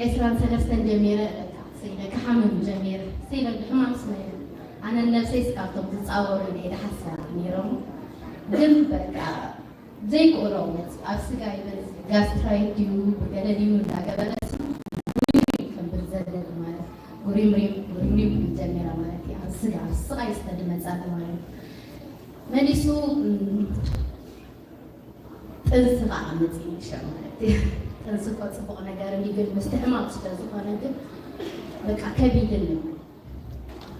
ዕስራን ሰለስተን ጀሚረ በቃ ሰይለ ክሓምም ጀሚረ። ሰይለ ብሕማም ስለ ኣነን ነብሰይስ ካብቶም ዝጻወሩ ኢለ ድሓስባ ነይሮም። ግን በቃ ዘይክእሎ መጽ ኣብ ስጋ ይበዝ ጋስትራይት ድዩ ብገለ ድዩ እንዳገበረ ከንብር ዘለል ማለት ጉሪምሪም ጉሪምሪም ጀሚራ ማለት እዩ። ኣብ ስጋ ኣብ ስቃይ ዝተድመጻት ማለት እዩ። መሊሱ ጥንሲ ከዓ መፅእ ይሸ ማለት እዩ። ጥንሲ እኮ ፅቡቅ ነገር እዩ፣ ግን ምስቲ ሕማም ስለ ዝኾነ ግን በቃ ከቢድን እዩ።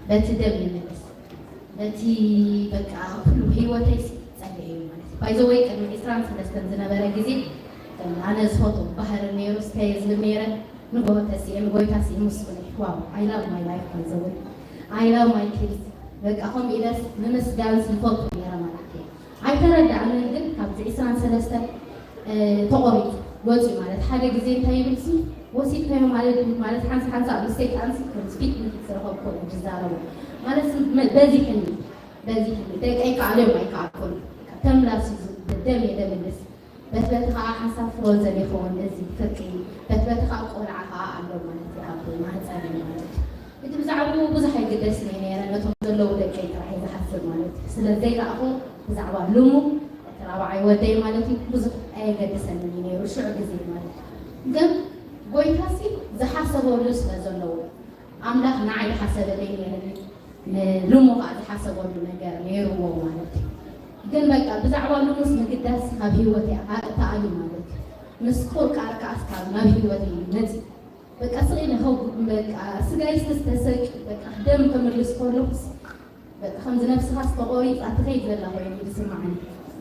በቲ ደም ይመለስ በቲ በቃ ኩሉ ህይወተይ ፀልአ እዩ ማለት እዩ። ባይዘወይ ቅድሚ ዕስራን ሰለስተን ዝነበረ ግዜ ኣነ ዝፈትዎ ባህሪ ነይሩ ስታይ ዝብል ነይረ። ንጎሆ ተሲኤ ንጎይታ ሲኢ ምስ ዋው I love my life ባይዘወይ I love my kids በቃ ከምኡ ኢለስ ንምስጋን ዝፈቱ ነይረ ማለት እዩ። ኣይተረዳእንን ግን ካብዚ ዕስራን ሰለስተን ተቆሪፁ ወፂኡ ማለት ሓደ ግዜ እንታይ ይብል ሲ ወሲድካዮ ማለት ማለት ሓንሳ ሓንሳ ምስ ሰይጣን ሲ ከም ስፒድ ንክትረኸብኮ ዝዛረቡ ማለት በዚሕኒ በዚሕኒ ደቀይ ከኣልዮም ኣይከኣልኩን ተምላስ ደም የደምልስ በትበቲ ከዓ ሓንሳብ ፍሮዘን ይኸውን እዚ ፍርቂ በትበቲ ከዓ ቆልዓ ከዓ ኣሎ ማለት እዩ ኣብ ማህፀን ማለት እዩ። እቲ ብዛዕባኡ ብዙሕ ኣይግደስን እየ ነይረ ነቶም ዘለዉ ደቀይ ጥራሕ እየ ዝሓስብ ማለት እዩ። ስለ ዘይረኣኹ ብዛዕባ ልሙ እቲ ራብዓይ ወደይ ማለት እዩ ብዙሕ ኣየገድሰንን እዩ ነይሩ ሽዑ ግዜ ማለት እዩ። ግን ጎይታሲ ዝሓሰበሉ ስለ ዘለዉ ኣምላኽ ንዓይ ዝሓሰበለይ ነይርኒ ንልሙ ከዓ ዝሓሰበሉ ነገር ነይርዎ ማለት እዩ። ግን በቃ ብዛዕባ ልሙስ ምግዳስ ካብ ህይወት ተኣሊ ማለት እዩ። ምስ ቁርቃር ከዓስ ካብ ናብ ህይወት እዩ መፅእ በቃ ስቕ ኢለ ከው በቃ ስጋይ ዝተሰቂ በቃ ደም ከምልስ ከለኹስ በቃ ከምዚ ነብስኻ ዝተቆሪፃ ትኸይድ ዘላ ኮይኑ ዝስማዓኒ።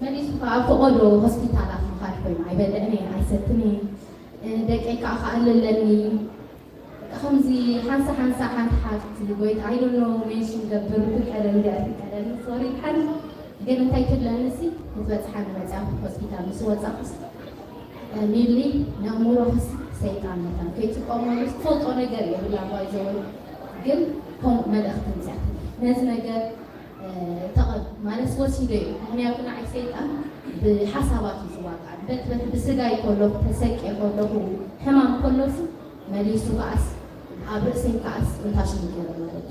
መሊሱ ከዓ ፈቆዶ ሆስፒታላት ምኻድ ኮይኑ ኣይበልዕን እየ ኣይሰትን እየ ደቀይ ከዓ ክኣሊ ኣለኒ። በቃ ከምዚ ሓንሳ ሓንሳ ሓንቲ ሓፍቲ ጎይታ I don't know ሜንሽን ገብር ትቀደል እንዲ ኣይትቀደል ሶሪ ሓን ግን እንታይ ትብለኒ ሲ ክትበፅሓኒ መፅያ ሆስፒታል ምስ ወፃኹስ ሚሊ ንኣእምሮኽስ ሰይጣን መታን ከይትጥቀመሉ ትፈልጦ ነገር የብላ ባይዘወይ ግን ከምኡ መልእኽቲ ምፅያት ነዚ ነገር ተቐብ ማለት ወሲዶ እዩ ምክንያቱ ንዓይ ሰይጣን ብሓሳባት እዩ ዝዋቃዕ በት በት ብስጋይ ከለኹ ተሰቂየ ከለኹ ሕማም ከሎስ መሊሱ ከዓስ ኣብ ርእሰይ ከዓስ እንታሽን ገይሩ ማለት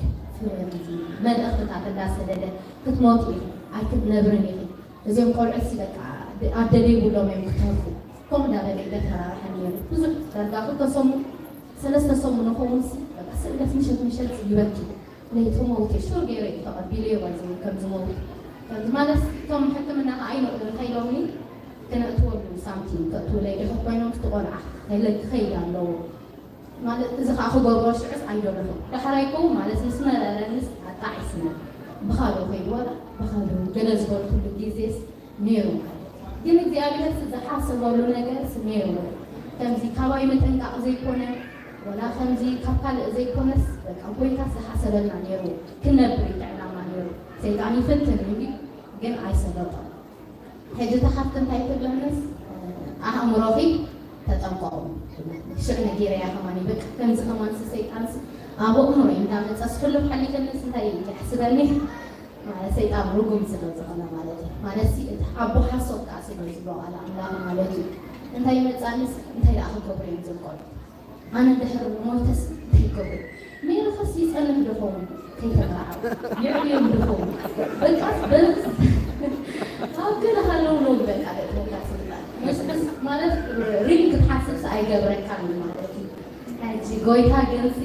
እዩ። መልእኽትታት እንዳሰደደ ክትሞት ኢኺ ኣይክትነብርን ኢኺ እዚኦም ቆልዑት ሲ በቃ ኣደ ዘይብሎም እዮም ክተርፉ። ከምኡ እንዳበለ ይደፈራርሐን ነይሩ። ብዙሕ ዳርጋ ክልተ ሰሙን ሰለስተ ሰሙን ንኸውን ሲ በቃ ስእለት ምሸት ምሸት ይበኪ። ለይቱ መውት ሹር ገይረ እዩ ተቐቢለዮ ባይዘው ከም ዝመውት። ከምዚ ማለት እቶም ሕክምና ከዓ ኣይነቕሉን ከይሎምኒ ክነእትወሉ ሳምቲንግ ከእትውለይ ድሕር ኮይኖም እቲ ቆልዓ ከይለ ክኸይድ ኣለዎ። ማለት እዚ ከዓ ክገብሮ ሽዑስ ኣይደለኹ ዳሕራይ ከው ማለት ምስ መረረንስ ኣጣዒስና ብኻዶ ከይዱ ዋላ ብኻዶ ገለ ዝበልኩሉ ግዜስ ነይሩ ማለት ግን እግዚኣብሔር ዝሓሰበሉ ነገርስ ነይሩ ከምዚ ካባይ ምጥንቃቕ ዘይኮነ ወላ ከምዚ ካብ ካልእ ዘይኮነስ በቃ ጎይታ ዝሓሰበልና ነይሩ ክንነብር ይጥዕናማ ነይሩ ሰይጣን ይፍትን እንዲ ግን ኣይሰለጦም ሕጂ እታ ሓፍቲ እንታይ ትብለንስ ኣእምሮኺ ተጠንቀቑ ሽዕ ነጊረያ ከማን በቃ ከምዚ ከማን ሰይጣንስ ኣብ ኣእምሮ እንዳመፀስ ሕሉፍ ሓሊፈንስ እንታይ ይሕስበኒ ማለት ሰይጣን ርጉም ስለ ዝኾነ ማለት እዩ ማለት ሲ እቲ ኣቦ ሓሶት ከዓ ስለ ዝበቓል ኣምላኽ ማለት እዩ እንታይ ይመፃንስ እንታይ ደኣ ክገብሩ እዮም ዝቆሉ ኣነ ድሕሪ ሞተስ እንታይ ይገብሩ ሜሮኸስ ይፀንሕ ዶኸውን ከይተመርዓው ይዕብዮም ዶኸውን በቃ በርስ ኣብ ገለ ሃለው ነው በቃ ደቂ ወዳስ መስመስ ማለት ሪል ክትሓስብስ ኣይገብረካን ማለት እዩ ሕጂ ጎይታ ግንሲ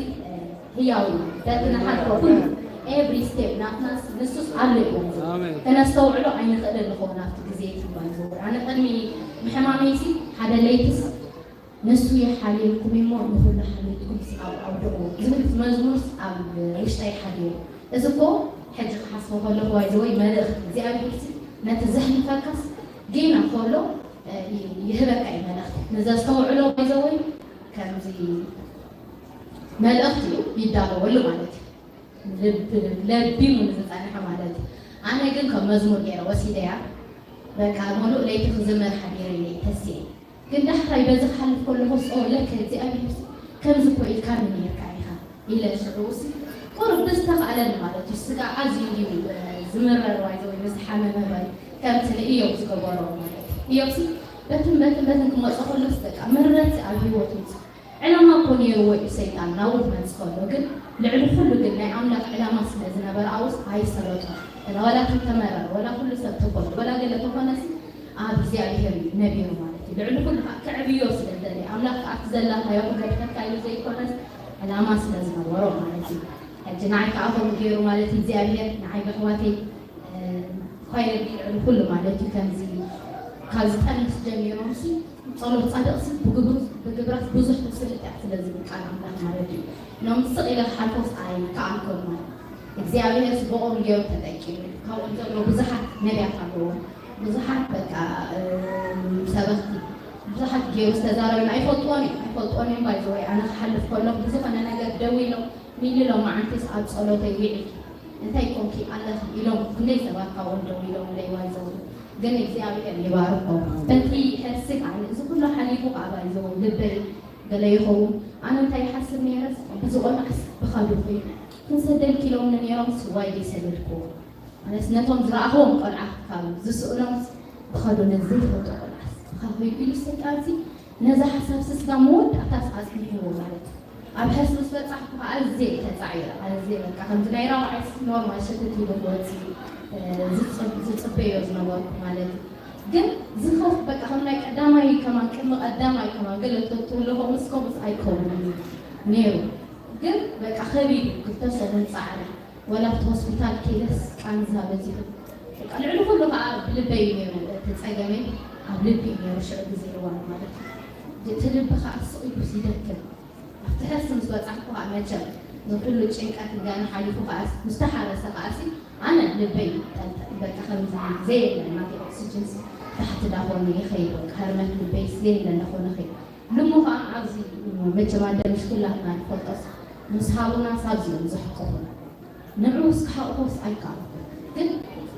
ህያው እዩ በቲ ንሓልፎ ኩሉ ኤቭሪ ስቴፕ ናትናስ ንሱስ ኣሎ እዩ ከነስተውዕሎ ኣይንኽእልን ንኸውን ኣብቲ ግዜ ትባል ዝውር ኣነ ቅድሚ ምሕማመይሲ ሓደ ለይትስ ንሱ ይሓልየልኩም እሞ ንኹሉ ሓልየልኩም ኣብ ኣውድቑ ዝብል መዝሙርስ ኣብ ውሽጠይ ሓዲሩ እዚ እኮ ሕጂ ክሓስቦ ከለኹ ባይዘወይ መልእኽቲ እግዚኣብሔር ነቲ ዘሕልፈካስ ጌና ከሎ ይህበካ እዩ መልእኽቲ ንዘስተውዕሎ ባይዘወይ ከምዚ መልእኽቲ እዩ ይዳለወሉ ማለት እዩ ለቢሙ ንዝፀንሐ ማለት እዩ ኣነ ግን ከም መዝሙር ገይረ ወሲደያ በቃ ሙሉእ ለይቲ ክዝምር ሓዲረ ኢለ ተስየ ግን ዳሕራይ በዚ ክሓልፍ ከለኹ ኦ ለከ እግዚኣብሔር ከምዚ እኮ ኢልካኒ ነይርካ ኢኻ ኢለ ሽዑ ቁሩብ ብዝተኻእለኒ ማለት እዩ ስጋ ኣዝዩ እዩ ዝምረር ዋይዘ ወይ ዝሓመመ ባይ ከምቲ ንእዮብ ዝገበሮ ማለት እዩ እዮብሲ በትን በትን በትን ክመፆ ከሎስ በቃ ምረት ኣብ ህይወት ምፅ ዕላማ እኮ ነይርዎ እዩ ሰይጣን ናብኡ ክመጽእ ከሎ፣ ግን ልዕሊ ኩሉ ግን ናይ ኣምላኽ ዕላማ ስለ ዝነበረ ኣብኡስ ኣይሰለጦን። ዋላ እቲ ተመረረ፣ ዋላ ኩሉ ሰብ ተኾነ፣ ዋላ ገለ ተኾነሲ ኣብ እግዚኣብሔር እዩ ነቢሩ ማለት እዩ። ልዕሊ ኩሉ ከዓ ከዕብዮ ስለ ዝደለየ፣ ኣምላኽ ከዓ እቲ ዘላኻዮ ክገድፈካ ኢሉ ዘይኮነስ ዕላማ ስለ ዝነበሮ ማለት እዩ። ሕጂ ንዓይ ከዓ ከምኡ ገይሩ ማለት እዩ እግዚኣብሔር ንዓይ ብኣሕዋተይ እ፣ ኳይረ ልዕሊ ኩሉ ማለት እዩ። ከምዚ ካብ ዝጠንስ ጀሚሮም ሲ ጸሎት ጻድቕ ሲ ብግብሩ ብግብራት ብዙሕ ትስልጥ እያ ስለ ዝብል ቃል ኣምላኽ ማለት እዩ። ኖም ስቕ ኢለ ክሓልፎስ ኣይከኣልኩን ማለት እግዚኣብሔር ጽቡቕም ገይሩ ተጠቂሙ። ካብኦም ዘሎ ብዙሓት ነቢያት ኣለዎም። ብዙሓት በቃ እ፣ ሰበኽቲ ብዙሓት ገይሩ ዝተዛረበና ኣይፈልጥዎን እዮም ኣይፈልጥዎን እዮም ባይዘወይ ኣነ ክሓልፍ ከለኹ ብዝኾነ ነገር ደው ኢሎም ሚሊ ሎማዓንቲስ ኣብ ጸሎተይ ውዒልኪ እንታይ ኮንኪ ኣለኺ ኢሎም ክንደይ ሰባት ካብኦም ደው ኢሎም ለይዋዘው ግን እግዚኣብሔር ይባርኮም። በቲ ሕርሲ ከዓ እዚ ኩሉ ሓሊፉ ከዓ ባይዘው ልበይ ገለ ይኸውን ኣነ እንታይ ይሓስብ ነይረስ ብዝቆልዓስ ብኻዱ ኮይኑ ክንሰደልኪ ኢሎምኒ ነይሮም ስዋይ ዘይሰደድክዎ ማለት ነቶም ዝረኣኽዎም ቆልዓ ካብ ዝስእኖም ብኻዱ ነዚ ዘይፈልጦ ቆልዓስ ብኻ ኮይኑ ኢሉ ሰይጣንሲ ነዛ ሓሳብ ስስጋ መወዳእታስ ኣጽኒሕዎ ማለት እዩ። ኣብ ሕስ ምስ በጻሕኩ ከዓ ኣዝየ ተጻዒረ ኣዝየ በቃ ከምዚ ናይ ራብዓይ ኖርማል ሸትት ኢሉ ክወፅእ ዝፅበዮ ዝነበርኩ ማለት እዩ። ግን ዝኸፍ በቃ ከም ናይ ቀዳማይ ከማን ቅድሚ ቀዳማይ ከማን ገለ ትብሎ ከምኡ እስከምኡስ ኣይከውንን እዩ ነይሩ። ግን በቃ ከቢድ እዩ ክልተ ሰሙን ፃዕሪ ወላ ኣብቲ ሆስፒታል ከይደስ ቃንዛ በዚሑ በቃ ልዕሊ ኩሉ ከዓ ብልበይ እዩ ነይሩ እቲ ፀገመይ ኣብ ልቢ እዩ ነይሩ ሽዑ ግዜ እዋን ማለት እዩ። እቲ ልቢ ከዓ ስቕ ኢሉ ይደክም ኣብቲ ሕርሲ ምስ በፃሕኩ ከዓ መቸም ንኩሉ ጭንቀት ንጋና ሓሊፉ ከዓ ምስ ተሓረሰ ከዓ ሲ ኣነ ልበይ ጠልጠል በቃ ከምዚ ዘየለ ናተይ ኦክስጅን ታሕቲ ዳኾነ ይኸይድ በቃ ህርመት ልበይ ዘየለ እንዳኾነ ኸይድ ልሞ ከዓ ኣብዚ መቸም ኣደ ምሽ ኩላትና ንፈልጦስ ምስ ሃቡና ሳብዚኦም ዘሕቀፉና ንዕኡ እስክሓቕፎስ ኣይከኣልኩን ግን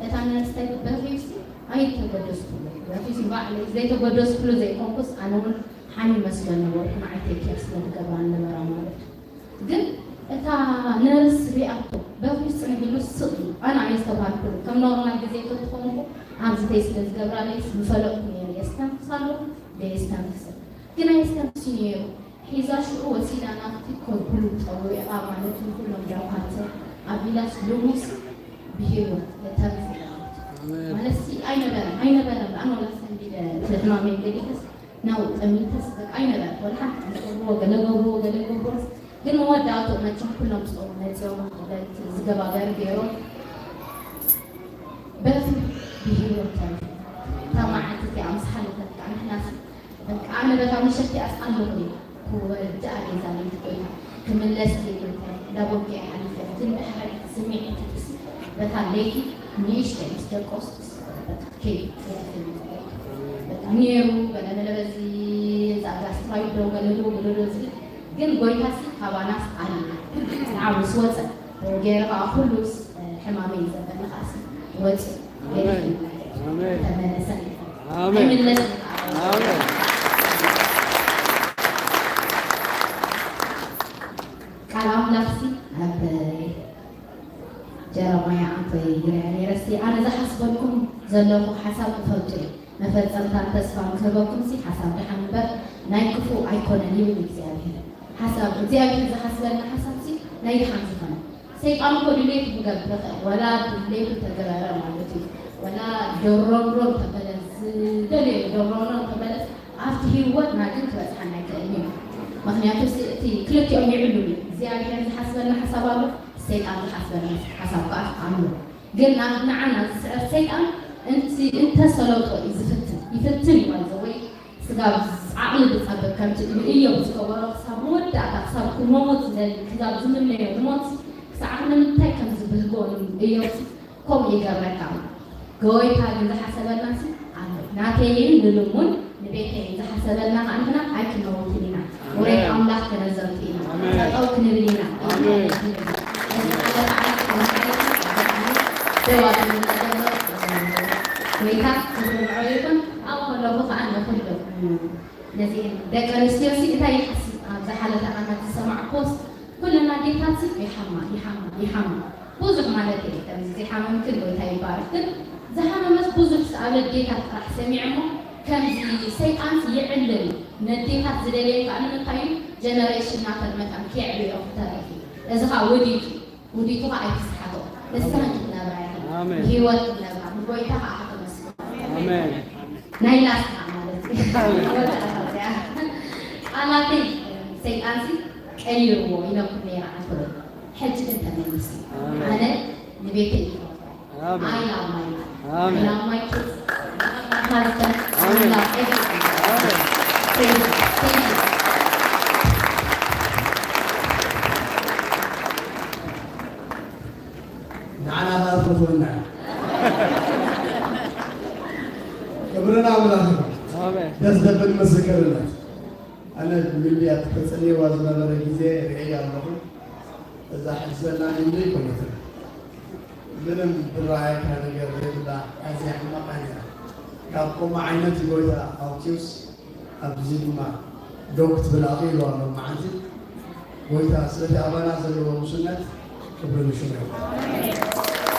እታ ነርስ እንታይ ትበል ኺብሲ ኣይተገደስኩሉ በኺሲ ባዕለይ ዘይተገደስኩሉ ዘይኮንኩስ ኣነ እውን ሓሚ መስለ ነበርኩ ንዓይ ቴክ ኬር ስለ ትገብራ ነበራ ማለት እዩ ግን እታ ነርስ ሪኣቶ በኺስ ፅንግሉ ስቕ እዩ ኣነ ኣየስተብሃልኩሉ ከም ኖርማል ግዜ ተትኾንኩ ኣብዚ ተይ ስለ ዝገብራለይ ዝፈለጥኩ ነይረ የስተንፍስ ኣለኹ ደየስተንፍስ ግን ኣየስተንፍስ ነይሩ ሒዛ ሽዑ ወሲዳ ናብቲ ኮርኩሉ ጠዊቓ ማለት ንኩሎም ዳውሃት ኣቢላስ ልሙስ ብሂወት ተርፍ ማለት ኣይነበረን ኣይነበረን ኣነ ወላ ሰንቢደ ሕማመይ ገዲፈስ ናው ጠሚተስ በቃ ኣይነበረን ወላ ሓንቲ ዝገብርዎ ገለ ገብርዎ ገለ ገብርዎስ ግን መወዳእቱ መቸም ኩሎም ጾም መፅኦም በት ዝገባገር ገይሮም በቲ ብሂወት ተርፍ እታ መዓልቲ እቲኣ ምስ ሓለፈት ከዓ ንሕናስ ኣነ በታ ምሸት እቲኣስ ኣለኹ ክወድኣ ገዛ ለይቲ ኮይና ክምለስ ከይዱ እንታይ እንዳበልኩ እየ ሓሊፈ ግን ድሕሪ ስምዒትስ በታ ለይቲ ንእሽተይ ምስ ደቀስኩስ በቃ ከይዱ በቃ ነይሩ ገለ ገለ በዚ እዛ ጋስትራይት ዶ ገለ ዶ ገለ ዶ ዝብል ግን ጎይታሲ ካባናስ ኣለ ንዓ ምስ ወፀ ገይረ ከዓ ኩሉስ ሕማመይ ዘበለ ከዓ ወፂ ተመለሰ ኣይምለስ ቃል ኣምላኽሲ ኣብ ጀረማያ ኣንተ ይርያ ነይረሲ ኣነ ዝሓስበልኩም ዘለኹ ሓሳብ ትፈልጡ እዩ መፈጸምታን ተስፋን ክህበኩም ሲ ሓሳብ ድሓን እምበር ናይ ክፉእ ኣይኮነን ይብል እግዚኣብሔር። ሓሳብ እግዚኣብሔር ዝሓስበልና ሓሳብ ሲ ናይ ድሓን ዝኾነ። ሰይጣን እኮ ድሌቱ ክገብር ይኽእል፣ ወላ ድሌቱ ተገበረ ማለት እዩ። ወላ ዶሮምሮም ተበለ ዝደልዮ ዶሮምሮም ተበለ ኣብቲ ህይወትና ግን ክበጽሓና ኣይክእልን እዩ። ምኽንያቱ እቲ ክልቲኦም ይዕሉ እዩ። እግዚኣብሔር ዝሓስበልና ሓሳብ ኣሎ፣ ሰይጣን ዝሓስበልና ሓሳብ ከኣ ኣሎ። ግን ንዓና ዝስዕር ሰይጣን እንተሰለጦ እዩ ዝፍትን ይፍትን እዩ ማለት ወይ ስጋብ ዓቕሊ ዝጸብብ ከምቲ ንእዮብ ዝገበሮ ክሳብ መወዳእታ ክሳብ ክመውት ዝደሊ ክሳብ ዝምነዮ ዝሞት ክሳዕ ኣብ ንምንታይ ከም ዝብህጎ እዮብ ከምኡ ይገብረካ። ጎይታ ግን ዝሓሰበልናሲ ኣሎ። ናተይ እዩ ንልሙን ንቤተይ እዩ ዝሓሰበልና ከዓ ንሕና ኣይክንመውትን ኢና። ውሬት ኣምላኽ ክነዘምት ኢና። ጠጠው ክንብል ኢና። ደዋ ክንብለገሎ ጎይታ ክብርዖ ይኹን። ኣብኡ ከለኹ ከዓ ንኹሉ ነዚአን ደቂ ኣንስትዮሲ እንታይ ይሓስብ ኣብ ዝሓለፈ ዓመት ዝሰማዕኩስ ኩለን ኣዴታትሲ ይሓማ ይሓማ ይሓማ ብዙሕ ማለት እየ ከምዚ ዘይሓመምክን ጎይታ ይባረክ ግን ዝሓመመስ ብዙሕ ኣብ ኣዴታት ጥራሕ ሰሚዐ እሞ ከምዚ ሰይጣንስ ይዕልል ነዴታት ዝደለየ ከዓ ንምንታይ እዩ ጀነሬሽን ናተን መጠን ክየዕብዮ ክተርፍ እዩ። እዚ ኸዓ ውዲት እዩ። ውዲቱ ኸዓ ኣይትስሓቶ። ንስኻ ክትነብራ ኢኻ። ኣሜን። ብህይወት ክትነብራ፣ ንጎይታ ኸዓ ከተመስግኖ። ኣሜን። ናይ ላስታ ማለት እዩ። ኣሜን። ወዳእታ እዚኣ። ቃላተይ ሰይጣንሲ ቀይርዎ ኢለኩም ነይረ ዓንተወይ። ሕጂ ግን ተመሊሱ። ኣሜን። ኣነ ንቤተይ ይኸፍል። ኣሜን። I love my life. ኣሜን። I love my kids. My husband. ኣሜን። I love everything. ኣሜን። Thank you. Thank you. ንዓና ኸኣ ትፈትወና። ክብሪ ንኣምላኽ ይኹን። ኣሜን። ደስ ዘብል ምስክርነት። ኣነ ሚልያ ተጸልይዋ ዝነበረ ግዜ ርእየ ኣለኹ። እዛ ሕጂ ዘላ ሚሊ ኣይኮነትን። ምንም ዝረኣየካ ነገር ዘይብላ ኣዝያ ሕማቕ እያ ነይራ። ካብ ከምኡ ዓይነት ጎይታ ኣውጺኡስ ኣብዚ ድማ ዶክ ትብል ኣኽኢሉ ኣሎ መዓልቲ። ጎይታ ስለቲ ኣባና ዘለዎ ውሱነት ክብሪ ንሽሙ ይኹን።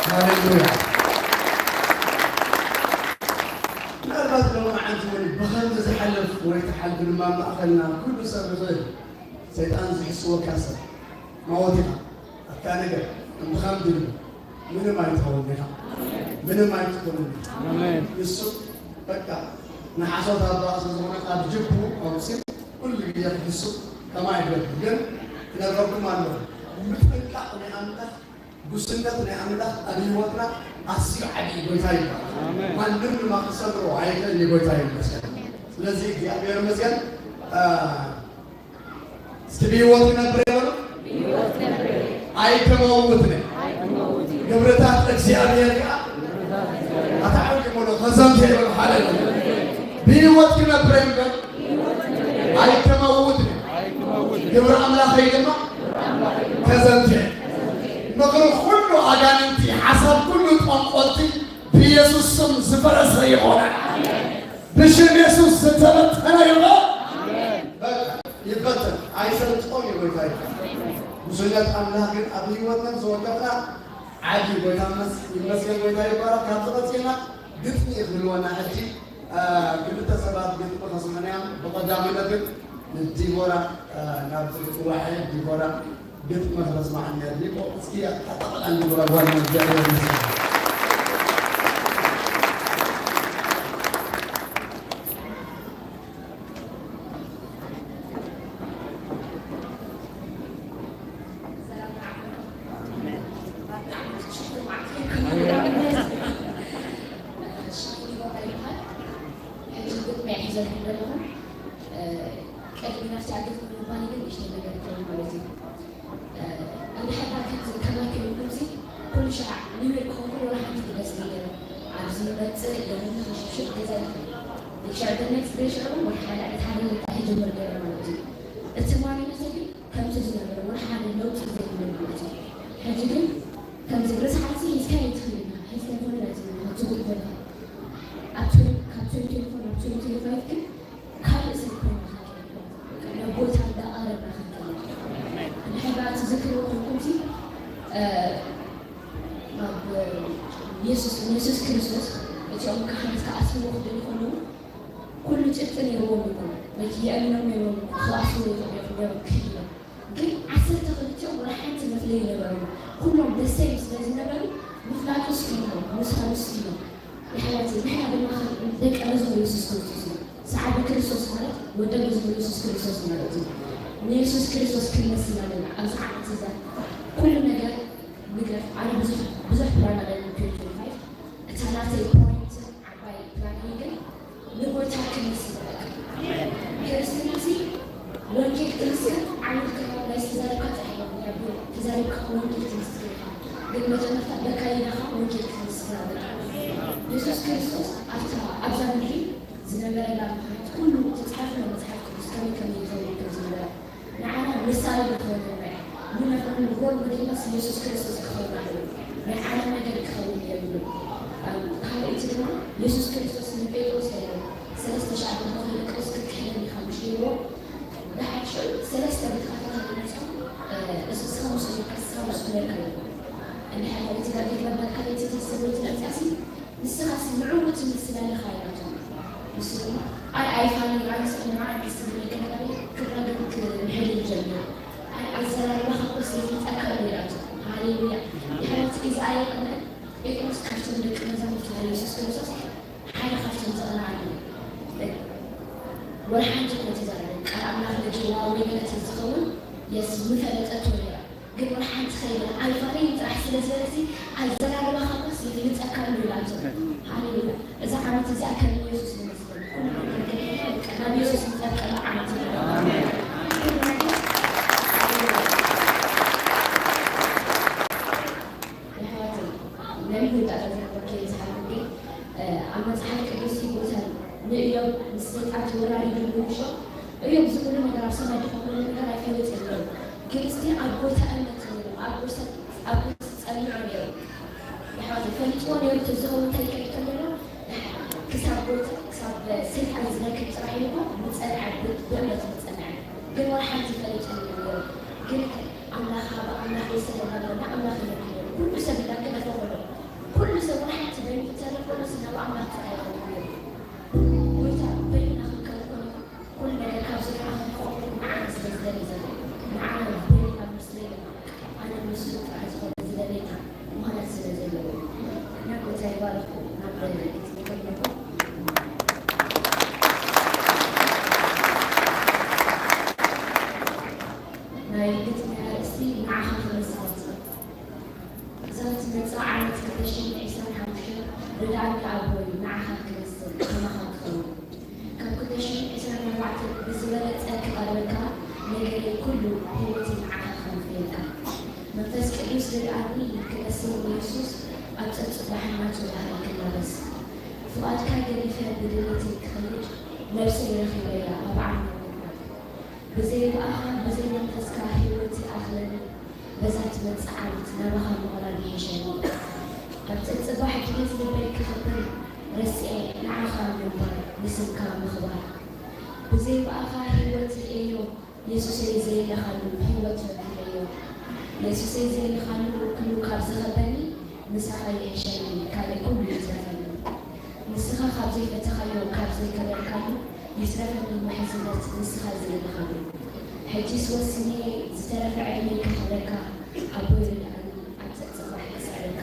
ሃሌሉያ። ምናልባት ሎሚ መዓልቲ እውን ብኸምዚ ዝሓልፍ ወይ ትሓልፍ ድማ ኣብ ማእኸልና ኩሉ ሰብ ይኽእል። ሰይጣን ዝሕስወካ ሰብ ማወት ኢኻ። ኣታ ነገር እንድኻም ድልው ምንም ኣይትኸውን ኢኻ። ምንም ኣይትኾንን ኢኻ። ኣሜን። ንሱ በቃ ንሓሶት ኣባ ስለ ዝኾነ ካብ ጅቡ ኣውፂኡ ኩሉ ግዜ ክሕሱ ከማይ ይገብር። ግን ክነግረኩም ኣለኹ፣ ምጥንቃቕ ናይ ኣምላኽ፣ ጉስነት ናይ ኣምላኽ ኣብ ህይወትና ኣዝዩ ዓብዪ ጎይታ ይባላል። ኣሜን። ማንም ድማ ክሰብሮ ኣይክእልን እዩ። ጎይታ ይመስገን። ስለዚ እግዚኣብሔር ይመስገን። አ፣ እስቲ ብህይወት ክነብር የበሉ። ኣይከመውት ነኝ። ግብርታት እግዚኣብሔር ከዓ ኣታዓቂ ሙሉ ከዘምተ ይበሉ። ሃሌሉያ። ብህይወት ክነብር የበሉ። ኣይከመውት ነኝ። ግብሪ ኣምላኸይ ድማ ከዘምተ። ምኽሪ ኩሉ ኣጋንንቲ፣ ሓሳብ ኩሉ ጠንቆልቲ ብኢየሱስ ስም ዝፈረሰ ይኾነ። ብሽም የሱስ ዝተበተነ ይበል። በቃ ይበተን። ኣይሰልጦን እዩ ጎይታ ይበል። ብዙነት ኣምላኽ ግን ኣብ ህይወትና ዝወደቕና ዓቢ ጎይታ መስ-፣ ይመስገን፣ ጎይታ ይባረክ። ካብ ዝቐጽልና ግጥሚ እዩ ክህልወና ሕጂ፣ አ፣ ክልተ ሰባት ግጥሚ ከስምዑና እዮም። ብቐዳምነት ግን ንዲቦራ፣ አ፣ ናብ ዝጽዋዕ ዲቦራ ግጥሚ ክተስማዓኒ እያ። ዲቦ፣ እስኪ ኣጠቓላሊ ዲቦራ ጓልና እግዚኣብሔር ይመስገን። ሽሙ ይባርክ ይባል። ሕጂ ግጥሚ እየ ሒዘልኩም ዘለኹ። እ፣ ቅድሚ ናብቲ ኣገጽ ምባል ግን ንእሽተይ ነገር ክኸውን ማለት እዩ። እ፣ እንድሕር ከምዚ ከማይ ከይብልኩምሲ፣ ኩሉ ሻዕ ኒው ይር ክኸውን ከሎ ወላ ሓንቲ ግደስ ነይረ። ኣብዚ ይመጽእ፣ ደሞና ክሽብሽብ ገዛ ይኽእል። ሽዑ ግን ናይ ጽገ ሽዑ እውን ወላ ሓደ ዕለት ሓደ ልካ ይጅምር ነይረ ማለት እዩ። እቲ ማንነተይ ግን ከምቲ ዝነበረ ወላ ሓደ ለውጢ ዘይብሉ ማለት እዩ። ሕጂ ግን ከምዚ ርእስኻ ሒዝካ ኣይትኽእልን ኢኻ። ሒዝካ ኣይኮነን ኣይትኽእልን ኢኻ፣ ትጉድ በልካ። ኣብ ትወ-፣ ካብ ትወንቲ ትወንቲ ፎር ናብ ትወንቲ ትወንቲ ፋይቭ ግን ካልእ ሰብ ኮይንካ ትርከብ። ንጎይታ እንዳቐረብካ ክትከይድ። እንድሕር ደኣ ትዝክርዎ ኮይንኩምሲ፣ እ፣ ኣብ የሱስ፣ ንየሱስ ክርስቶስ እቲኦም ካህናት ክኣስርዎ ክደልዩ ከለዉ፣ ኩሉ ጭብጢ ነይርዎም እኮ። በቲ የእምኖም ነይርዎም እኮ። ክኣስርዎ ይኽእሉ እዮም፣ ክህልዮም። ግን ዓሰርተ ክልቲኦም ወላ ሓንቲ መፍለዪ ነበሮም። ኩሎም the same ስለ ዝነበሩ፣ ምፍላጡ ስኢኖም፣ ምስፋኑ ስኢኖም። የሕዋተይ፣ ንሕና ድማ ከም ደቀ መዝሙር የሱስ ክርስቶስ ኢና። ሰዓቢ ክርስቶስ ማለት ወደ መዝሙር የሱስ ክርስቶስ ማለት እዩ። ንየሱስ ክርስቶስ ክንመስል ኣለና። ኣብዚ ዓመት እዚ ኩሉ ነገር ንግረፍ። ኣነ ብዙሕ፣ ብዙሕ ፕላን ኣለኒ ንትወንቲ ትወንቲ ፋይቭ። እታ ናተይ ፖይንት ዓባይ ፕላን ግን ንጎይታ ክንመስል በቃ። ክርስትናሲ ወንጌል ትምስክር፣ ዓመት ክረኸብ ናይ ዝተዛረብካ ጥራሕ ኢኻ። ተዛሪብካ ወንጌል ትምስክር ኢኻ። ግን መጀመርታ በካይዳኻ ወንጌል ክትምስክር ኣለካ። የሱስ ክርስቶስ ኣብታ፣ ኣብዛ ምድሪ ዝነበረላ ምኽንያት ኩሉ ተጻሒፉ ኣሎ መጽሓፍ ቅዱስ ከመይ ከም ይኸውን ከም ዝነበረ። ንዓና ምሳሌ ክኸውን ይግባእ። ንሕና ሮል ሞዴልናስ የሱስ ክርስቶስ ክኸውን ኣለዎ። ናይ ዓለም ነገር ክኸውን የብሉን። ካልኣይቲ ድማ የሱስ ክርስቶስ ንጴጥሮስ እንታይ ኢሉ? ሰለስተ ሻዕ ብመኸነ ጴጥሮስ ክትክሕደኒ ኢኻ ምሽ ኢልዎ። ደሓር ሽዑ ሰለስተ ብተኸታታሊ መጺኦም፣ እ፣ ንስኻ ምስኡ ኔርካ፣ ንስኻ ምስኡ ኔርካ ኢልዎ። እንድሕር እቲ ዳዊት መበል ካልኣይቲ ተስቦ እቲ መጽኣሲ ንስኻስ ንዕኡ ትመስል ኣለኻ ኢላቶ። ንሱ ድማ፣ ኣይ፣ ኣይፋልን፣ ኣይ፣ ንስኺ ንዓይ ደስ ዝብለኪ ነገር ኣሎ፣ ክብራ ግን ክምሕል ኢልኪ ዝፍልጠካ እዩ ኢላቶ። ሃሌሉያ። ድሕሪ እቲ ግዛኣ የቕንዕ ጴጥሮስ ካብቶም ደቂ መዛሙርቲ ናይ የሱስ ክርስቶስ ሓደ ካብቶም ዘቕንዓሉ ወላ ሓንቲ እኮ ተዛረበ። ቃል ኣምላኽ ነጊርዋ ወይ ገለ ተዝኸውን የስ ምፈለጠቶ ነይራ። ግን ወላ ሓንቲ ከይበለ ኣይፋለይን ጥራሕ ስለ ዝበለሲ ኣዘራርባኻ እኮ ይፍልጠካ ኣሎ ኢላቶ። ሃሌሉያ። እዛ ዓመት እዚኣ ከም ኢየሱስ ንመስል። ኩሉ ነገር በቃ ናብ ኢየሱስ ንጠቀም ዓመት እዩ። ኣሕዋተይ፣ ናይ ምውዳእ ተዘክሮት ከየዝሓልኩ ግን፣ ኣብ መጽሓፍ ቅዱስ ቦታ ንእዮብ ምስ ሰይጣን ተወራሪዱ ንጉሾ፣ እዮብ እዚ ኩሉ ነገር ኣብ ሰማይ ድኾ ኩሉ ነገር ኣይፈልጥን ነይሩ። ግን እስቲ ኣብ ቦታ እምነት ነይሩ፣ ኣብ ቁርሰ-፣ ኣብ ቁርሲ ጸኒዑ ነይሩ። ኣሕዋተይ፣ ፈሊጥዎ ነይሩ ተዝኸውን እንታይ ይከይድ ከሎ፣ ክሳብ ቦታ፣ ክሳብ ሰይጣን ዝረክብ ጥራሕ ኢሉ እኮ ዝጸንዐ፣ ብ-፣ ብእምነት ዝጸንዐ። ግን ወላ ሓንቲ ፈሊጡ ነይሩ። ግን ኣምላኽ፣ ኣብ ኣምላኽ የሰለና ብለና ኣምላኽ ይረክብ ነይሩ። ኩሉ ሰብ እናገደፎ ከሎ፣ ኩሉ ሰብ ወላ ሓንቲ በይኑ ክተርፍ ከሎ፣ ስለ ኣብ ኣምላኽ ጥራሕ ይኸውን ነይሩ። ጎይታ በይንና ክንከውን ከሎ፣ ኩሉ ነገር ካብ ዙርያና ክንከውን ከሎ፣ ንዓና ስለ ዝደሊ ዘሎ፣ ንዓና በይንና ምስ ለየና፣ ኣነ ንሱ ጥራሕ ዝኾነ ዝደለየና ምኽንያት ስለ ዘለዎ፣ እና ጎይታ ይባርኽኩም። ናብ ግጥሚ ከለኹ፣ ናይ ግጥሚ ኣርእስቲ ንዓኻ ክመስል። እዛ ትመጽእ ዓመት ክልተ ሽሕን ዕስራን ሓሙሽተን ርድኣኒ ኣቦይ፣ ንዓኻ ክመስል፣ ከማኻ ክኸውን። ካብ ክልተ ሽሕን ዕስራን ኣርባዕተን ብዝበለጸ ክቐርበካ፣ ነገረይ ኩሉ ህይወተይ ንዓኻ ከንፍየካ። መንፈስ ቅዱስ ርድኣኒ ክመስል ንየሱስ፣ ኣብ ጸብጽባ ሕማቱ ባህሪ ክላበስ። ፍቓድካ ገዲፈ ብድሌተይ ክኸይድ፣ ነብሰይ ረኺበያ ኣብ ዓሚቕ ጉድጓድ። ብዘይ ብኣኻ ብዘይ መንፈስካ ህይወት ይኣኽለኒ፣ በዛ ትመጽእ ዓመት ናባኻ ምቕራብ ይሕሸኒ። ኣብ ጸብጽባሕ ድሌት ልበይ ክኽበር ረሲዐ ንዓኻ ምንባር ንስምካ ምኽባር። ብዘይ ብኣኻ ህይወት ርእየዮ የሱሰይ ዘየለኻሉ ህይወት ረኪበዮ። የሱሰይ ዘየለኻሉ ኩሉ ካብ ዝኸበኒ ምሳኻ ይሕሸኒ ካልእ ኩሉ ይትረፈኒ። ንስኻ ካብ ዘይፈተኻዮ ካብ ዘይከበርካሉ ይትረፈኒ ምሕዝነት ንስኻ ዝደለኻሉ። ሕጂስ ወሲነ ዝተረፈ ዕድመይ ከኽብረካ ኣቦይ ርድኣኒ ኣብ ጸጽባሕ ክስዕረካ።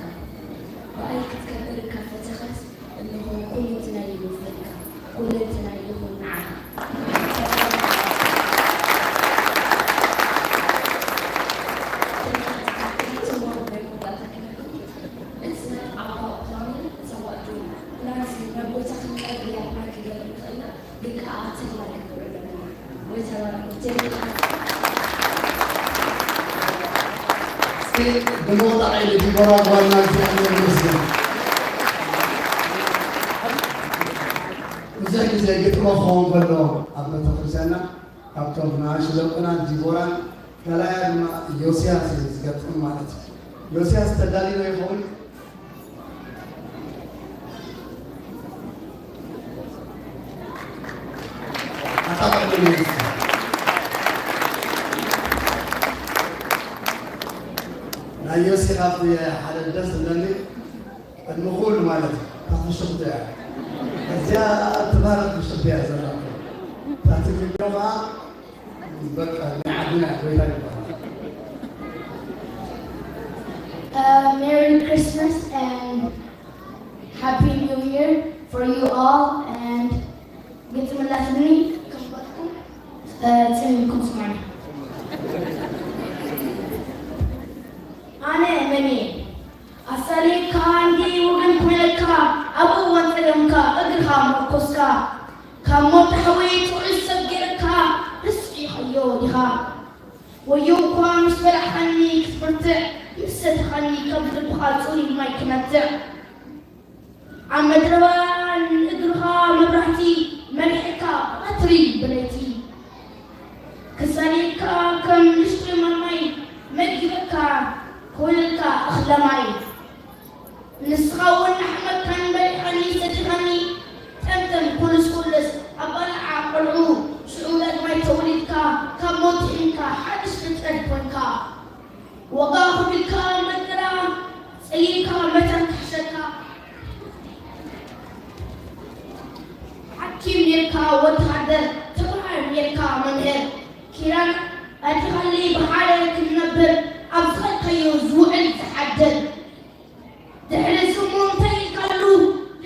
ብኣይ ክትከብር ካብ ፈተኻስ እንሆ ኩለንትናይ ይውፍልካ፣ ኩለንትናይ ይኹን ንዓኻ። እስኪ ብሞቕጣዕ ኢሉ ዲቦራ ጓልና እግዚኣብሔር ይመስገን። ብዙሕ ግዜ ግጥሚ ክኸውን ከሎ ኣብ ቤተክርስትያንና ካብቶም ንኣሽቱ ደቁና ዲቦራን ካልኣያ ድማ ዮስያስ እዩ ዝገጥም ማለት እዩ። ዮስያስ ተዳሊና ይኸውን? ኣታ ቅድሚ መንግስቲ ናይ ዮሲ ካብቲ ሓደ ደስ ዝብለኒ ቅድሚ ኩሉ ማለት እዩ እታ ፍሽኽቲ እያ። እዚኣ ትባረኽ ፍሽኽቲ እያ ዘላ። እታ ትግርኛ ከዓ በቃ ናይ ዓድና እያ፣ ጎይታ ይባረኽ። Uh, Merry Christmas and Happy New Year for you all. And ግጥም ኣላትኒ ከንበብኩም፣ ጽን ኢልኩም ስምዑኒ። ኣነ መን እየ ኣሳልየካ እንዲ ወገን ኮይነካ፣ ኣብ እዋን ጸገምካ እግርኻ መርኮስካ፣ ካብ ሞት ሓወይ ትውዕል ሰብ ገይረካ፣ ረሲዕካዮ ዲኻ? ወዮ እኳ ምስ በላዕኻኒ ክትብርትዕ፣ ምስ ሰተኻኒ ካብ ልብኻ ጽሩይ ማይ ክነብዕ። ኣብ መድረባ ንእግርኻ መብራህቲ መሪሕካ ባትሪ ብለይቲ ክሳኔካ ከም ንእሽቶይ ማማይ መጊበካ ክውንልካ እኽለ ማይ ንስኻ እውን ንሓመካን በሊዕኻኒ ሰቲኻኒ ጠምጠም ኩልስ ኩልስ ኣባልዓ ቆልዑ ሽዑ ዳግማይ ተወሊድካ ካብ ሞት ድሒንካ ሓድሽ ፍጥረት ኮንካ። ዋጋ ከፊልካ መከራ ጸሊምካ መታን ክሕሸካ ሓኪም ኔርካ ወተሃደር ተምሃር ኔርካ መምህር ኪዳን ኣቲኻለይ ብሓደ ክንነብር ዝውዕል ዝሓድር። ድሕሪ ስሙ እንታይ ኢልካሉ?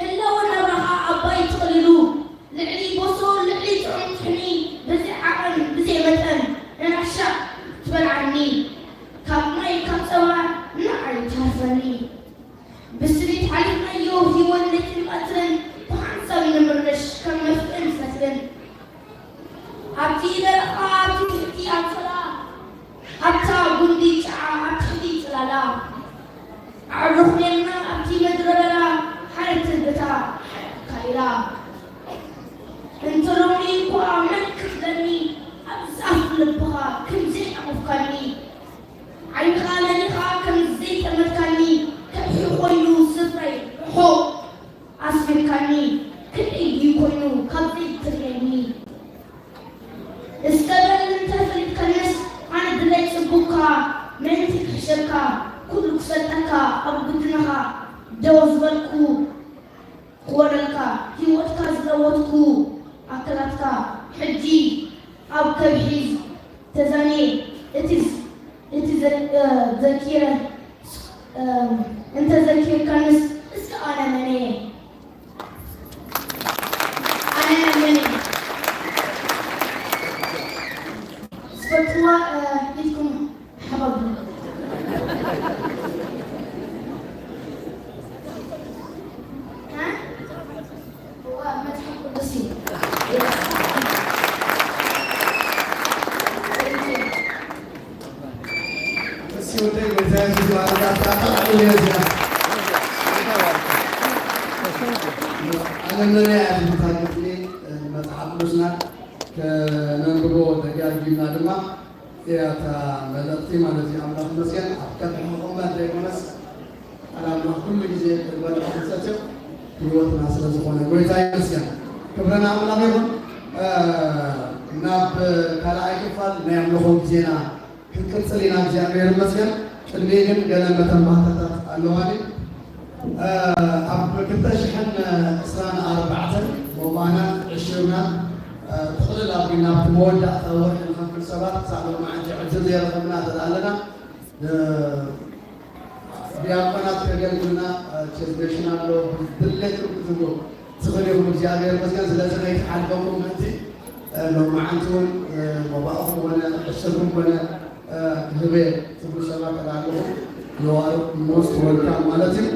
ህላወ ናብራኻ ኣባይ ትቕልሉ። ልዕሊ ቦሶ፣ ልዕሊ ጥዑም ጥሕኒ፣ ብዘይ ዓቐን፣ ብዘይ መጠን፣ ነናሻዕ ትበልዓኒ። ካብ ማይ፣ ካብ ጸባ፣ ንዓይ ትሃርፈኒ። ብስኒት ሓሊፍናዮ ህይወት ለይትን ቀትርን፣ ብሓንሳብ ንምርሽ ከም መፍቅን ፈትልን። ኣብቲ በረኻ፣ ኣብቲ ትሕቲ ኣንሶላ፣ ኣብታ ጉንዲ ጨዓ፣ ኣብ ትሕቲ ጽላላ፣ ኣዕሩኽ ኔርና ኣብቲ ምድረ በዳ፣ ሓደ ትርግታ፣ ሓደ ኣካይዳ። እንተ ሎሚ እኳ መን ክፍለኒ፣ ኣብ ዛፍ ልብኻ ከም ዘይሓቖፍካኒ፣ ዓይንኻ ለሊኻ ከም ዘይጠመትካኒ፣ ከብሒ ኮይኑ ስፍረይ ርሑቕ ኣስሚርካኒ፣ ክልይ እዩ ኮይኑ ካብ ዘይትርእየኒ። እስከ በል እንተ ፈሊጥካንስ፣ ኣነ ድለይ ጽቡቕካ፣ ምእንቲ ክሕሸካ፣ ኩሉ ክሰጠካ፣ ኣብ ጉድንኻ ደው ዝበልኩ ክወረልካ፣ ህይወትካ ዝለወጥኩ ኣካላትካ፣ ሕጂ ኣብ ከብሒ ተዛንየ፣ እቲ ዝ-፣ እቲ ዘ-፣ እ፣ ዘኪረ፣ እ፣ እንተ ዘኪርካንስ፣ እስከ ኣነ መን እየ? ኣነ መን እየ? ዝፈትዋ፣ እ፣ ኢድኩም ሓባብሉ። እ? እዋ፣ መጽሓፍ ቅዱስ እዩ። እሺ፣ ወደይ፣ ወደይ፣ ወደይ፣ ወደይ፣ ወደይ፣ ወደይ፣ ኣነ መን እየ? መጽሓፍ ቅዱስና ከነንብቦ ደጋጊምና ድማ እያ እታ መልእኽቲ ማለት እዩ። ኣምላኽ ይመስገን። ኣብ ከብሒ ክቕመጥ ዘይኮነስ፣ ቃል ኣምላኽ ኩሉ ግዜ ክንበልዖ ክንሰትዮ ህይወትና ስለ ዝኾነ፣ ጎይታ ይመስገን። ክብሪ ንኣምላኽ ይኹን። እ፣ ናብ ካልኣይ ክፋል ናይ ኣምልኾ ግዜና ክንቅጽል ኢና። እግዚኣብሔር ይመስገን። ቅድሚ ግን ገለ መተንባህታታት ኣለዋኒ። እ፣ ኣብ ክልተ ሽሕን ዕስራን ኣርባዕተን መባእናን ዕሽርናን፣ እ፣ ጥቕልል ኣቢልና ኣብቲ መወዳእታ ወርሒ ንኸፍል ሰባት ክሳብ ሎማዓንቲ ዕድል ዘይረኸብና እንተ ኣለና፣ እ፣ ዲያቆናት ከገልግሉና፣ እ፣ ቸዝቤሽን ኣሎ፣ ድሌትኩም ክትብሉ ትኽእሉ ኢኹም። እግዚኣብሔር ይመስገን። ስለዚ ከይትሓልፈኩም ምእንቲ፣ እ፣ ሎማዓንቲ እውን፣ እ፣ መባእኹም ኮነ፣ ዕሽርኩም ኮነ፣ እ፣ ክህበ ትብሉ ሰባት ኣለኹም። You are most welcome ማለት እዩ።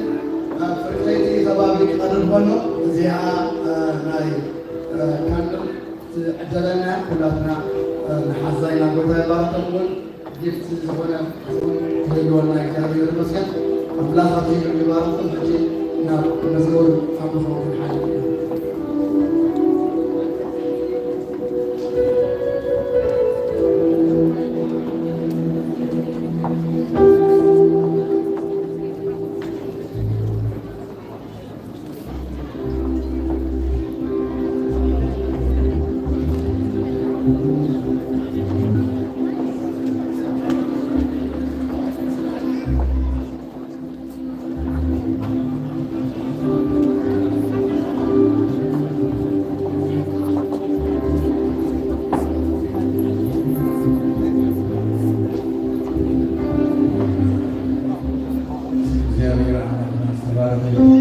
ኣብ ፍርቂ ለይቲ ከባቢ ክቐርብ ከሎ እዚኣ፣ እ፣ ናይ፣ እ፣ ካንድል ትዕደለና ኩላትና፣ እ፣ ንሓዛ ኢና። ጎይታ ይባርኸኩም። ጊፍት ዝኾነ ክህልወና እግዚኣብሔር ይመስገን። ኣምላኽ ኣብዚ ይባርኽም። ሕጂ ናብ መዝሙር ኣምልኾ ክንሓልፍ ኢና። እግዚኣብሔር ኣምላኽና ዝተባረኸ ይሁን።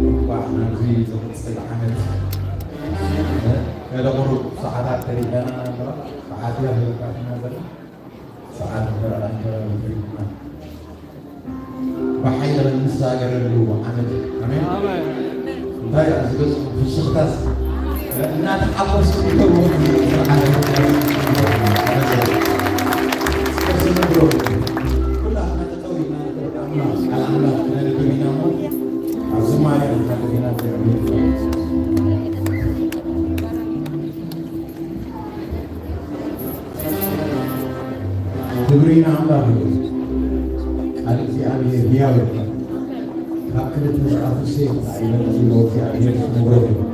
እንኳዕ ናብዚ ዝቕጽል ዓመት፣ እ፣ ገለ ቁሩብ ሰዓታት ተሪፈና እምበር፣ ሰዓት እያ ተበታትና ዘላ። ሰዓት እምበር ኣንከራዊ ተሪፍና። ብሓይሊ ክንሳገረሉ ዓመት። ኣሜን። ኣሜን። እንታይ ደኣ ዝገጽ ፍሽኽታስ እናተሓጎስኩም ተውት። ስርዓት እስከ ስንብሮ ኩላትና ጠጠው ኢልና ንኽብር ኣምላኽ፣ ቃል ኣምላኽ ክነንብብ ኢና እሞ ኣብ ዝማሬ ክንሓልፍ ኢና። እግዚኣብሔር ይባርክ። ክብሪ ንኣምላኽ ይኹን። ቃል እግዚኣብሔር ህያው እዩ። ካብ ክልተ ዝኣፉ ሴፍ ይበልጽ ኣሎ። እግዚኣብሔር ስሙ ብሩኽ ይኹን።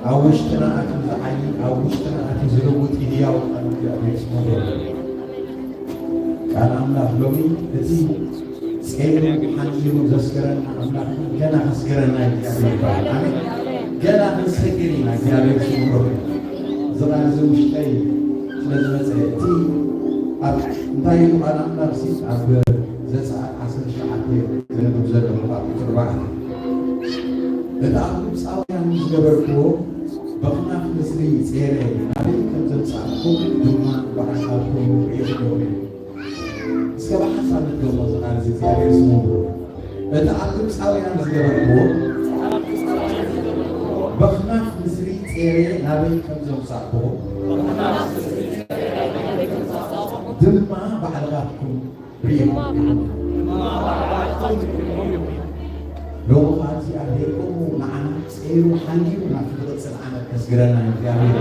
ኣብ ውሽጥና ኣትዩ ዝዓዪ፣ ኣብ ውሽጥና ኣትዩ ዝልውጥ ህያው ቃል እግዚኣብሔር ስሙ ብሩኽ ይኹን። ቃል ኣምላኽ ሎሚ እቲ ጸይሩ ሓንጺሩ ዘስገረና ኣምላኽ ገና ከስገረና እዩ እግዚኣብሔር ይባረክ። ኣሜን። ገና ክንሰግር ኢና። እግዚኣብሔር ስሙ ብሩኽ ይኹን። እዚ ቃል እዚ ውሽጠይ ስለ ዝመጸ እቲ ኣብ እንታይ ኢሉ ቃል ኣምላኽ ሲ ኣብ ዘጸኣት ዓሰርተ ትሽዓተ ዘንብብ ዘለኹ ካብ ቁጽሪ ኣርባዕተ። እቲ ኣብ ግብጻውያን ዝገበርክዎ በኽናፍ ምስሪ ጼረ ናበይ ከም ዘምጻእኩ ድማ ብዓይንኹም ርኢኹሞ ኢኹም። እስከ ብሓሳብ ንድገሞ እዚ ቃል እዚ እግዚኣብሔር ስሙ። እቲ ኣብ ግብጻውያን ዝገበርክዎ በኽናፍ ምስሪ ጼረ ናበይ ከም ዘምጻእኩ ድማ ባዕልኻትኩም ርኢኹም። ሎሚ ኸኣ እግዚኣብሔር ከምኡ ንዓና ጸይሩ ሓልዩ ናብቲ ዝቕጽል ዓመት ከስግረና እዩ እግዚኣብሔር።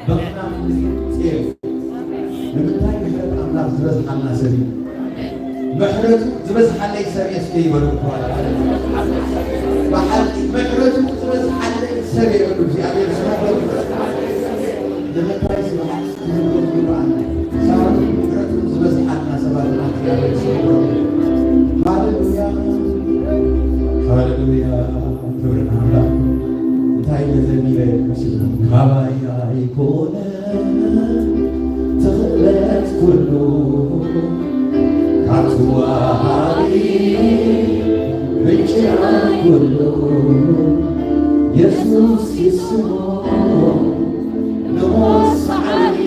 በኽናፍ ምስሪ ጼረ። ንምንታይ ምሕረት ኣምላኽ ዝበዝሓልና ሰብ እዩ። ምሕረቱ ዝበዝሓለይ ሰብ እየ እስከ ይበሉ። ብሓቂ ምሕረቱ ዝበዝሓለይ ሰብ እየ በሉ። እግዚኣብሔር ስሙ ይባረክ። ንምንታይ ስብሓት ክህልዎ ይግባእ። ሳባት ምሕረቱ ዝበዝሓልና ሰባት ኢና እግዚኣብሔር ስሙ ይባረክ። ሃሌሉያ፣ ሃሌሉያ፣ ክብሪ ንኣምላኽ። እንታይ ኢለ ዘሚረ መሲልኩም? ካባይ ኣይኮነ ትኽእለት ኩሉ ካብቲ ወሃቢ ምንጪ ናይ ኩሉ የሱስ ይስሙ ንሞት ሰዓሪ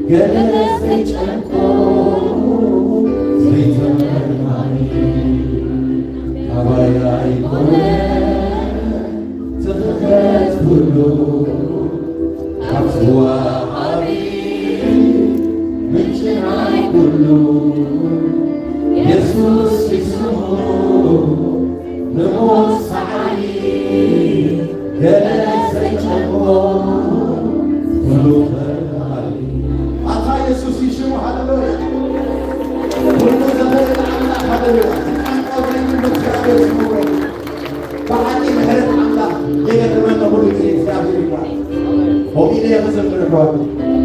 ገለ ዘይጨንቆ ዘይተመርማሪ ካባይ ኣይኮነ ትኽኽለት ኩሉ ካብቲ ወሃቢ ምንጪ ናይ ኩሉ የሱስ ይስሙ ንሞት ሰዓሪ ገለ ዘይጨንቆ ኩሉ ተርፋሊ። ኣታ የሱስ ይሽሙ። ሃሌሉያ። ኩሉ ዘኽእል ኣምላኽ። ሃሌሉያ። ቃንቃ ዘይብሉ እግዚኣብሔር ስሙ። ብሓቂ ምሕረት ኣምላኽ የገርመና ኩሉ ግዜ። እግዚኣብሔር ይባረክ። ከምኡ ኢለ እየ ክዝምር ኣሕዋት።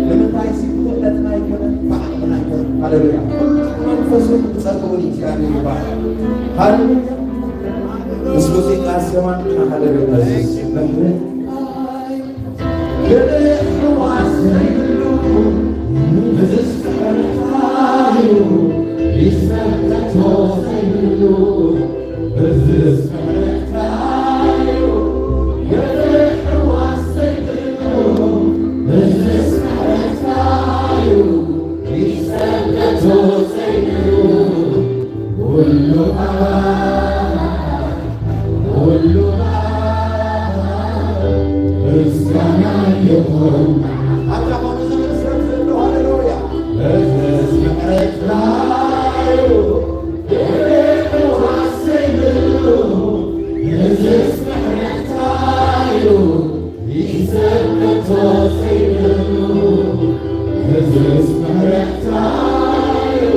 ንምንታይ ሲ ብኽእለትና ኣይኮነን፣ ብዓቕምና ኣይኮነን። ሃሌሉያ። ኩሉ መንፈሱ ክጸግቡን እግዚኣብሔር ይባረክ። ሃሌሉያ። ምስ ሙዚቃ ኣሰማምዕና። ሃሌሉያ። ምሕረት ኩሉ ምስጋና ይኹን። ኣታ ኾኑ ዝብል ሰብ ዘሎ፣ ሃሌሉያ። እዝስ ምሕረትካ እዩ፣ ክብሪ ይዋሰይ ብሉ። እዝስ ምሕረትካ እዩ፣ ይሰከቶ ዘይብሉ። እዝስ ምሕረትካ እዩ፣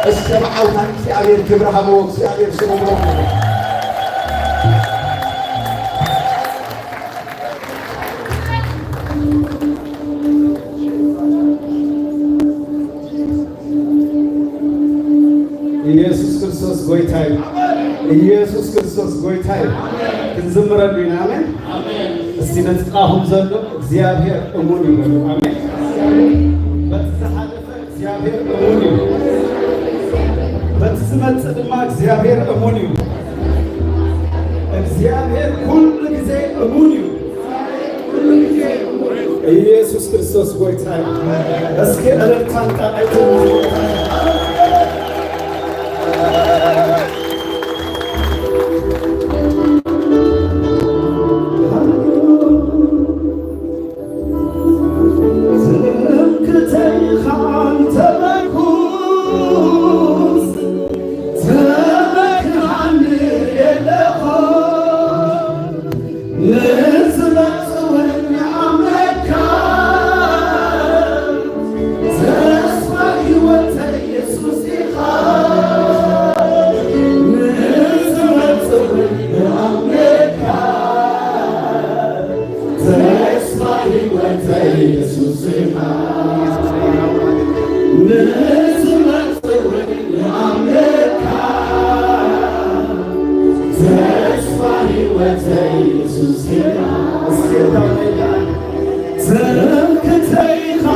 እስከ ብዓውታ እግዚኣብሔር ክብሪ ሃብዎ። እግዚኣብሔር ስሙ ብሩኽ ይሁን። ኢየሱስ ክርስቶስ ጎይታ እዩ። ኢየሱስ ክርስቶስ ጎይታ እዩ። ክንዝምረሉ ኢና። ኣሜን። እስቲ ነቲ ጥቓኹም ዘሎ እግዚኣብሔር እሙን እዩ በሉ። ኣሜን። በቲ ዝሓለፈ እግዚኣብሔር እሙን እዩ። በቲ ዝመጽእ ድማ እግዚኣብሔር እሙን እዩ። እግዚኣብሔር ኩሉ ግዜ እሙን እዩ። ኢየሱስ ክርስቶስ ጎይታ እዩ። እስኪ እልልታን ጣቕዒትን ተስፋ ህይወተይ ኢየሱስ ኢኻ። ንዝመጽእ እውን ንኣምነካ። ተስፋ ህይወተይ ኢየሱስ ኢኻ። እስኪ እታ ትምክሕተይ ኢኻ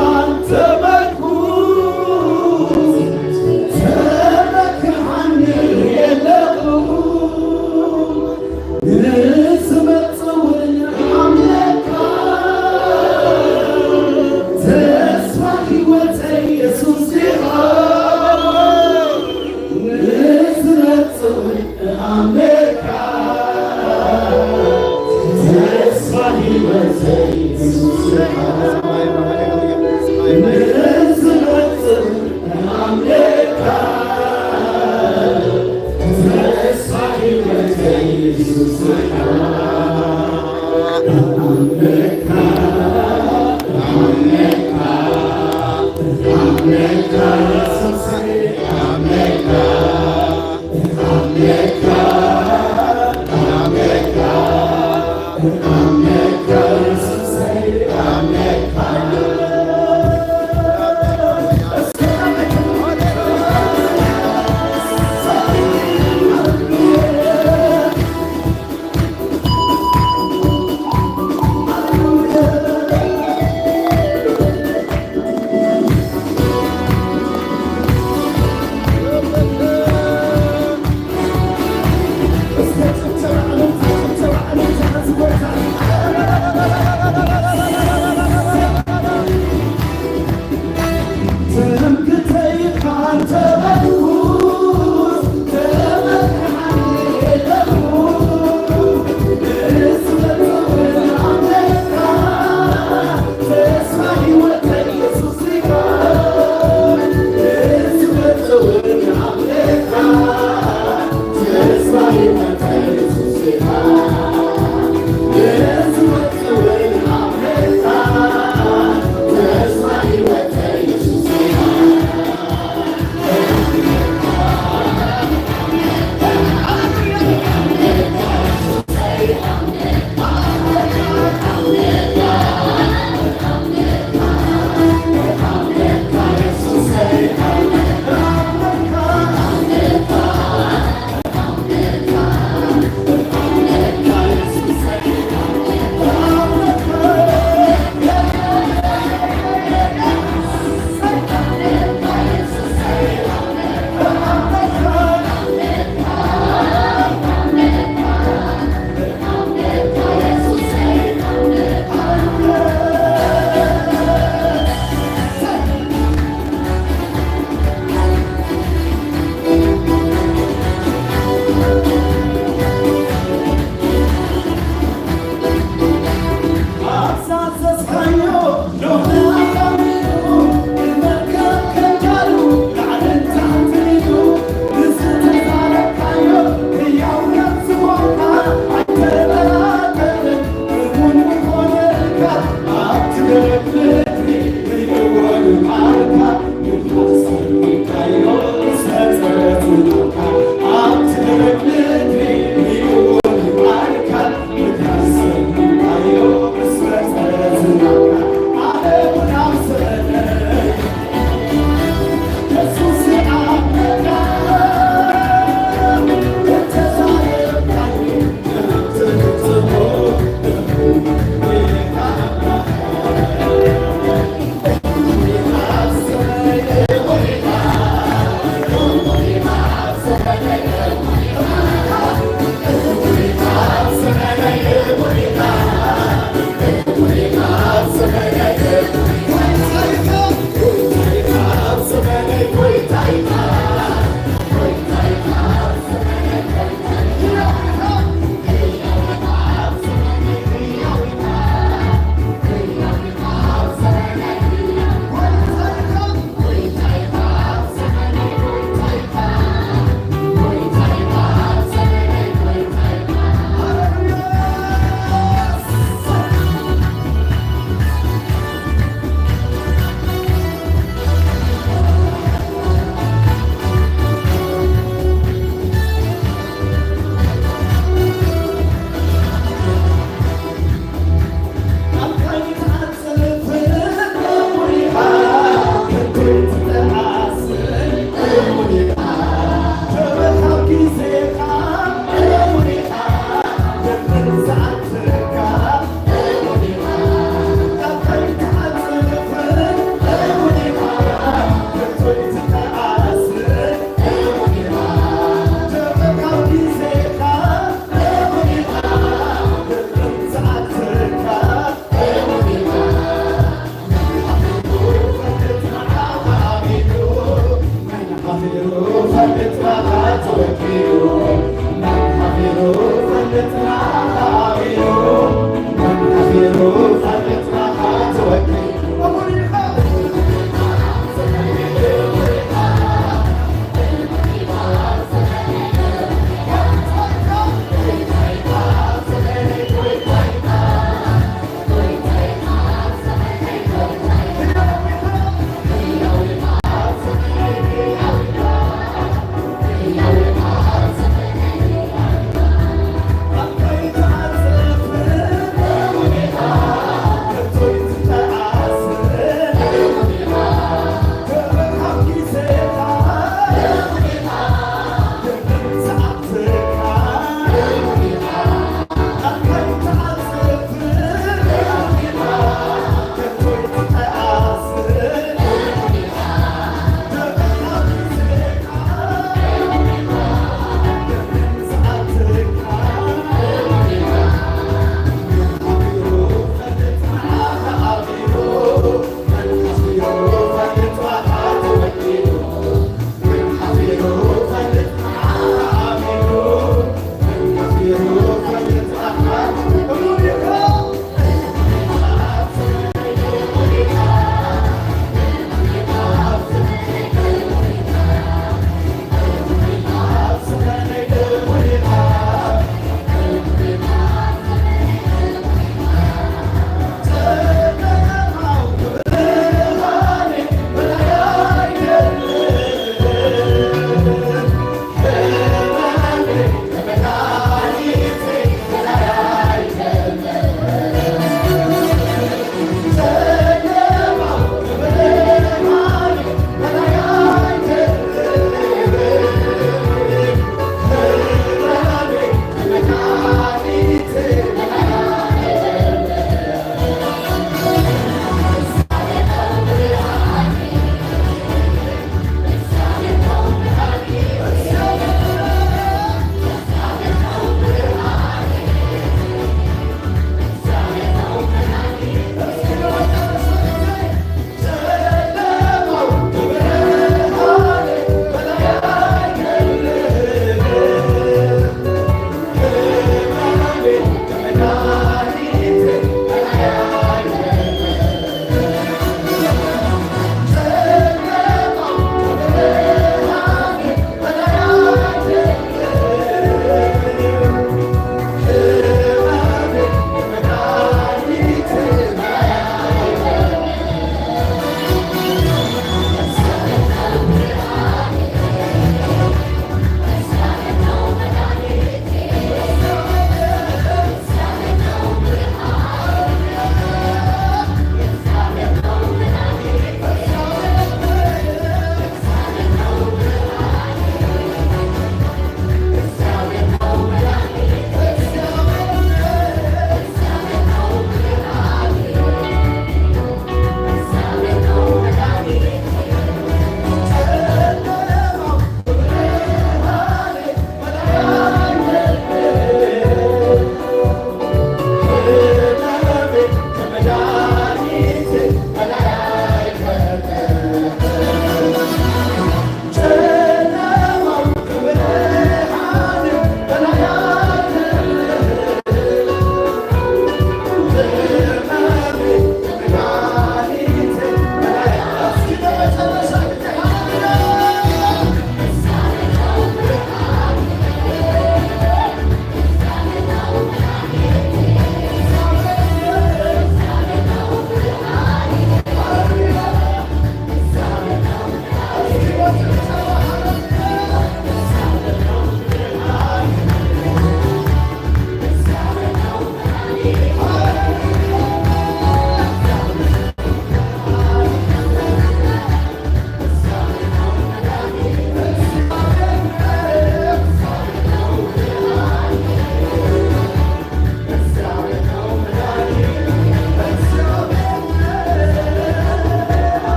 ተመርኩዝ።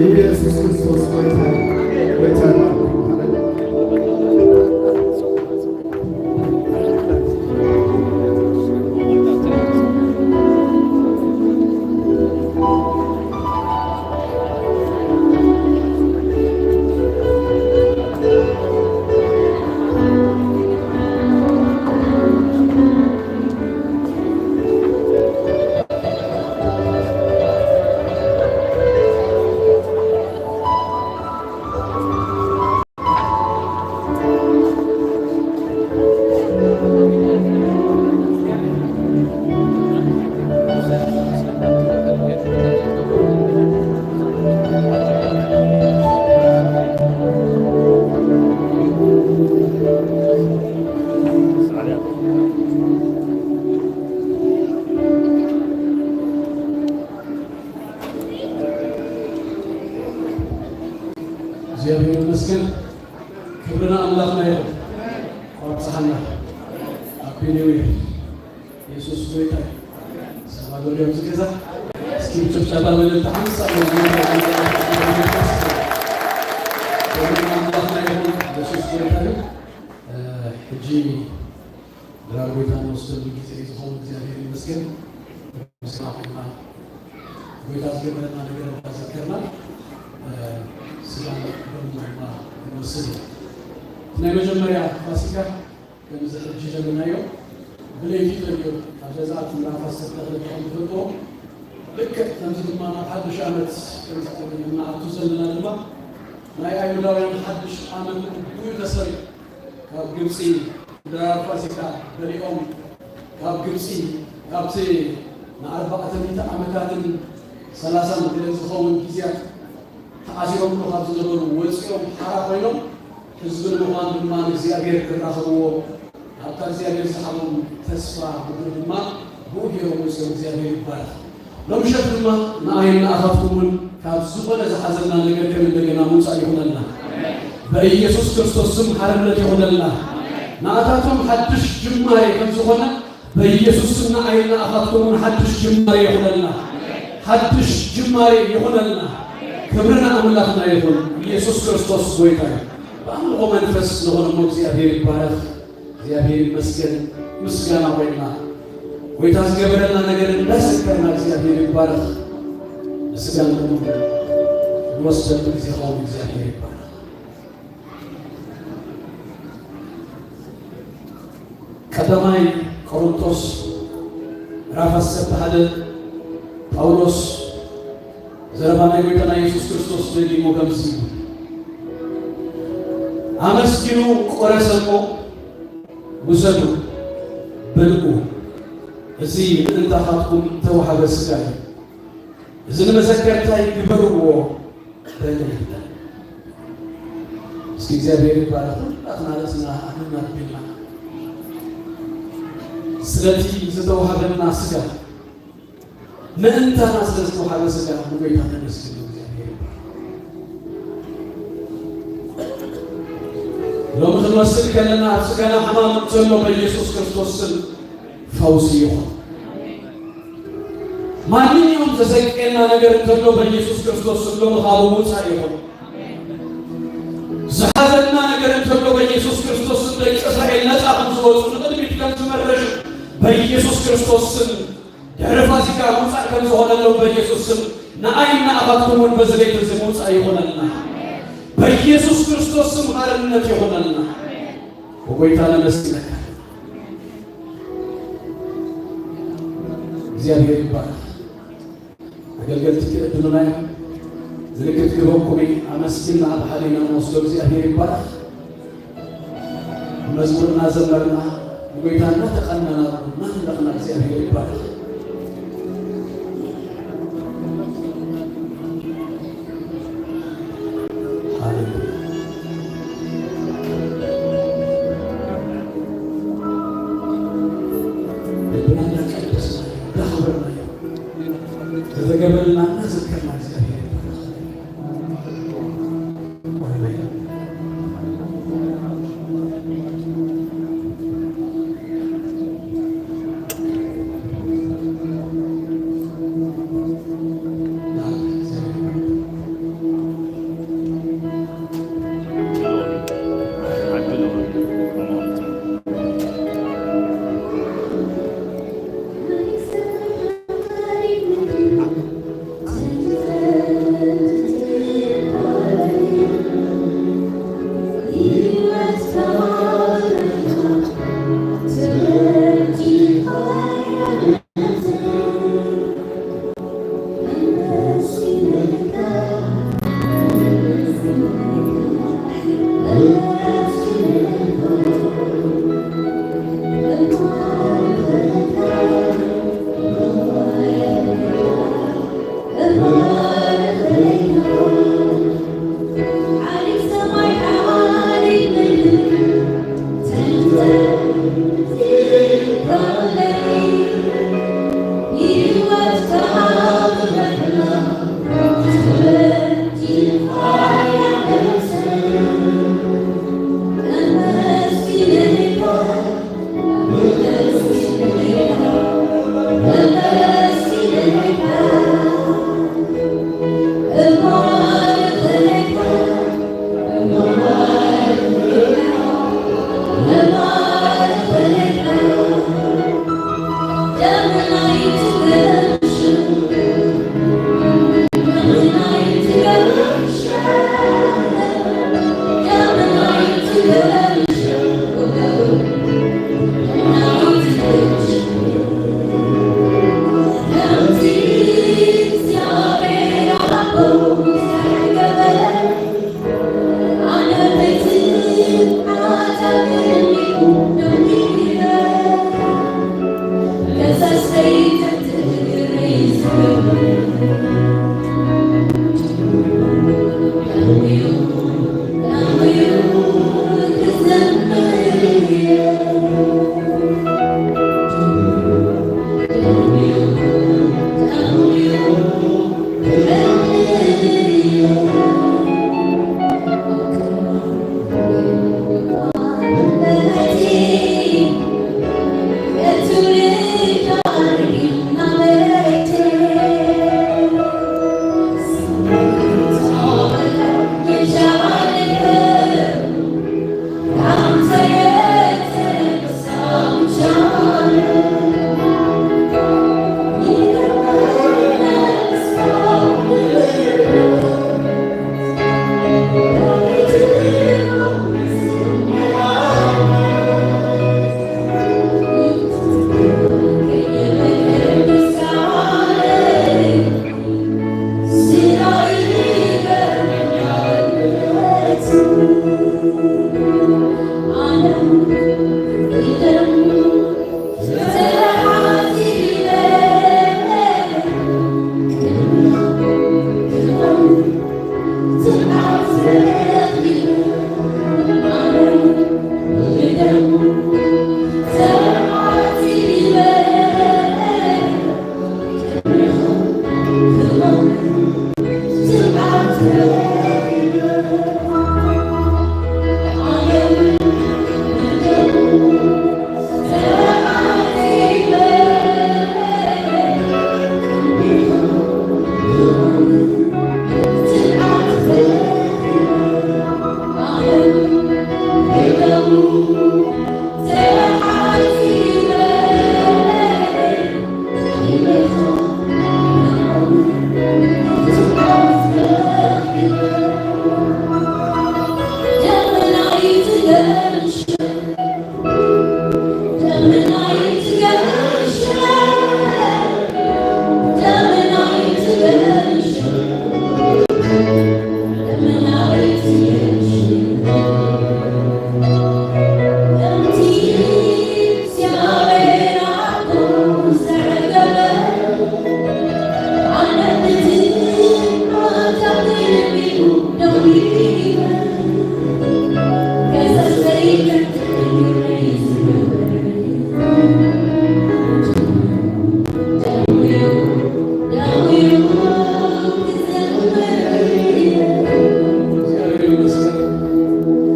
ኢየሱስ ክርስቶስ ጎይታ፣ ጎይታ ነው። እግዚኣብሔር ይመስገን። ክብሪ ንኣምላኽና ይኹን። እንኳን ኣብጽሓና። ሃፒ ኒው ይር። ኢየሱስ ጎይታ እዩ። ሰባ ዶ ድዮም ዝገዛ? እስኪ ጭብጨባ ለእልልታ ሓንሳእ። ክብሪ ንኣምላኽና ይኹን። ኢየሱስ ጎይታ እዩ። እ፣ ሕጂ ድራር ጎይታ እንወስደሉ ግዜ እዩ ዝኸውን። እግዚኣብሔር ይመስገን። ምስጋና ይኹን። ጎይታ ዝገበረና ነገር እንዳዘከርና፣ እ፣ ስጋን ደሙን ድማ ክንወስድ እዩ። ናይ መጀመርያ ፋሲካ ከምዚ ሕጂ ዘለናዮ ብለይቲ ተሪኦ ኣብ ገዛእቲ ምዕራፍ ዓሰርተ ክልተ ከም ትፈልጥዎ፣ ልክዕ ከምዚ ድማ ናብ ሓድሽ ዓመት ከምዚ እንኣቱ ዘለና ድማ ናይ ኣይሁዳውያን ሓድሽ ዓመት እዩ ተሰሪዑ። ካብ ግብጺ ድራር ፋሲካ በሊዖም ካብ ግብጺ ካብቲ ንኣርባዕተ ሚእቲ ዓመታትን ሰላሳን ገለ ዝኸውን ግዜያት ተኣሲሮምሉ ካብ ዝነበሩ ወጺኦም ሓራ ኮይኖም ህዝቢ ንምዃን ድማ ንእግዚኣብሔር ክራኸብዎ ኣብታ እግዚኣብሔር ዝሃቦም ተስፋ ምድሪ ድማ ብኡ ገይሮም ወጺኦም። እግዚኣብሔር ይባረኽ። ሎምሸት ድማ ንኣይን ንኣኻትኩምን ካብ ዝኾነ ዝሓዘና ነገር ከም እንደገና ምውጻእ ይኹነልና። በኢየሱስ ክርስቶስ ስም ሓርነት ይኹነልና። ንኣታቶም ሓድሽ ጅማሬ ከም ዝኾነ በኢየሱስ ስም ንኣይን ንኣኻትኩምን ሓድሽ ጅማሬ ይኹነልና። ሓድሽ ጅማሬ ይኹነልና። ክብሪ ንኣምላኽና ይኹን። ኢየሱስ ክርስቶስ ጎይታ እዩ። ብኣምልኾ መንፈስ ዝኾነ እሞ እግዚኣብሔር ይባረኽ። እግዚኣብሔር ይመስገን። ምስጋና ኮይና ጎይታ ዝገበረልና ነገር እንዳዘከርና እግዚኣብሔር ይባረኽ። ምስጋና ንወስደሉ ግዜ ኸውን እግዚኣብሔር ይባረኽ። ቀዳማይ ቆሮንቶስ ምዕራፍ ዓሰርተ ሓደ ጳውሎስ ዘረባ ናይ ጎይታና ኢየሱስ ክርስቶስ ደጊሙ ከምዚ ይብል፣ ኣመስጊኑ ቆረሰ እሞ ውሰዱ፣ ብልዑ፣ እዚ ምእንታኻትኩም እተዋህበ ሥጋ እዩ። እዚ ንመዘከርታይ ግበርዎ በለ ይላል። እስኪ እግዚኣብሔር ይባረክ። ሁላትና ርእስና ኣመን ኣቢልና ስለቲ ዝተዋህበና ሥጋ ምእንታና ስለ ዝተዋህበ ሥጋ ንጎይታ ነመስግን። እግዚኣብሔር ይባረክ። ሎሚ ክንወስድ ከለና ኣብ ሥጋና ሕማም እንተሎ በኢየሱስ ክርስቶስ ስም ፈውሲ ይኹን። ማንኛውም ዘሰንቀና ነገር እንተሎ በኢየሱስ ክርስቶስ ስም ሎሚ ካብ ምውጻእ ይኹን። ዝሓዘና ነገር እንተሎ በኢየሱስ ክርስቶስ ስም ደቂ እስራኤል ነጻ ከም ዝወጹ ንቕድሚት ከም ዝመረሹ በኢየሱስ ክርስቶስ ስም ድሕሪ ፋሲካ ምውጻእ ከም ዝኾነሎም በኢየሱስ ስም ንኣይን ንኣኻትኩም እውን በዚ ለይቲ እዚ ምውጻእ ይኹነልና። በኢየሱስ ክርስቶስ ስም ሓርነት ይኹነልና። ብጎይታ ነመስግነካ። እግዚኣብሔር ይባረክ። ኣገልገልቲ ክእድኑና እዮም። ዝልክት ክበኩም እዩ። ኣመስግና ኣብ ሓሊና ንወስዶ። እግዚኣብሔር ይባረክ። መዝሙር እናዘመርና ንጎይታ እናተቐነና እናምለኽና እግዚኣብሔር ይባረክ። ሃሌሉያ። ልብና እንዳቀደስና እንዳኸበርና ዝተገበረልና እናዘከርና እግዚኣብሔር ይባረክ።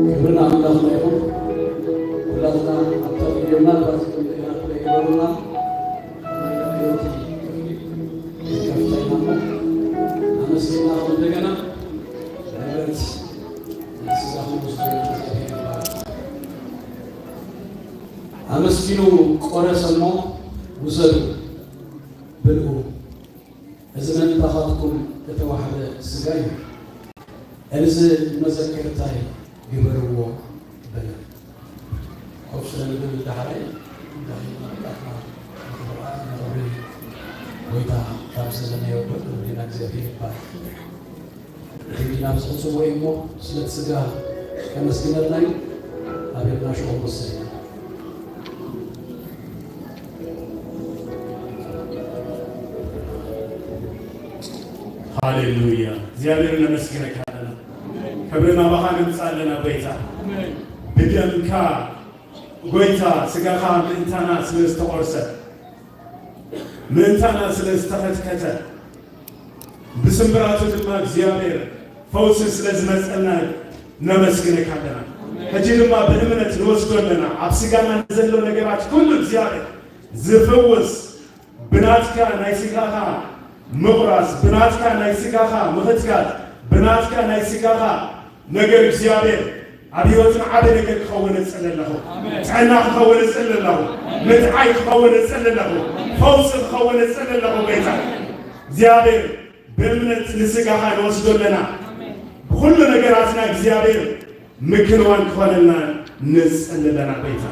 ክብሪ ንኣምላኽና ይኹን። ኩላትና ኣብታ ቪድዮ ምናልባት ከምዚ ገይራ ፕለይ ይገበሩና። ናይ ኣገልግሎት ክፍሊ ከፍታ ኢና እሞ ኣመስጊናኹም እንደገና። ንብረት ንስጋኹም ውስዱ እግዚኣብሔር ይባረክ። ኣመስጊኑ ቆረሰ እሞ ውሰዱ ብልዑ። እዚ መን ባኻትኩም እተዋህበ ሥጋ እዩ፣ እዚ ንመዘከርታይ ግበርዎ በለ። ኮፍ ስለ ንብል ዳሕራይ ዳኺ መረቃትና ንኽብርኣ ንኽብሪ ጎይታ ካብ ዘለና የውርድ። ንህሊና እግዚኣብሔር ይባረክ። ክንዲ ናብ ዝሕጽቦ እዩ እሞ፣ ስለቲ ሥጋ ከመስግነልና እዩ። ኣቤልና ሽኦም ወሰድ። ሃሌሉያ። እግዚኣብሔር ነመስግነካ ኣለና። ክብሪ ናባኻ ነምጽእ ኣለና ጎይታ። ብደምካ ጎይታ ሥጋኻ ምእንታና ስለ ዝተቖርሰ፣ ምእንታና ስለ ዝተኸትከተ፣ ብስምብራቱ ድማ እግዚኣብሔር ፈውሲ ስለ ዝመጸና ነመስግነካ ኣለና። ሕጂ ድማ ብእምነት ንወስዶ ኣለና። ኣብ ሥጋና ዘሎ ነገራት ኩሉ እግዚኣብሔር ዝፍውስ፣ ብናትካ ናይ ሥጋኻ ምቑራስ፣ ብናትካ ናይ ሥጋኻ ምኽትካት፣ ብናትካ ናይ ሥጋኻ ነገር እግዚኣብሔር ኣብ ህይወትና ዓቢ ነገር ክኸውን እጽሊ ኣለኹ። ኣሜን። ጥዕና ክኸውን እጽሊ ኣለኹ። ኣሜን። ምጥዓይ ክኸውን እጽሊ ኣለኹ። ፈውሲ ክኸውን እጽሊ ኣለኹ። ጎይታ እግዚኣብሔር ብእምነት ንስጋኻ ንወስዶ ኣለና። ኣሜን። ብኹሉ ነገራትና እግዚኣብሔር ምክንዋን ክኾነልና ንጽሊ ኣለና። ጎይታ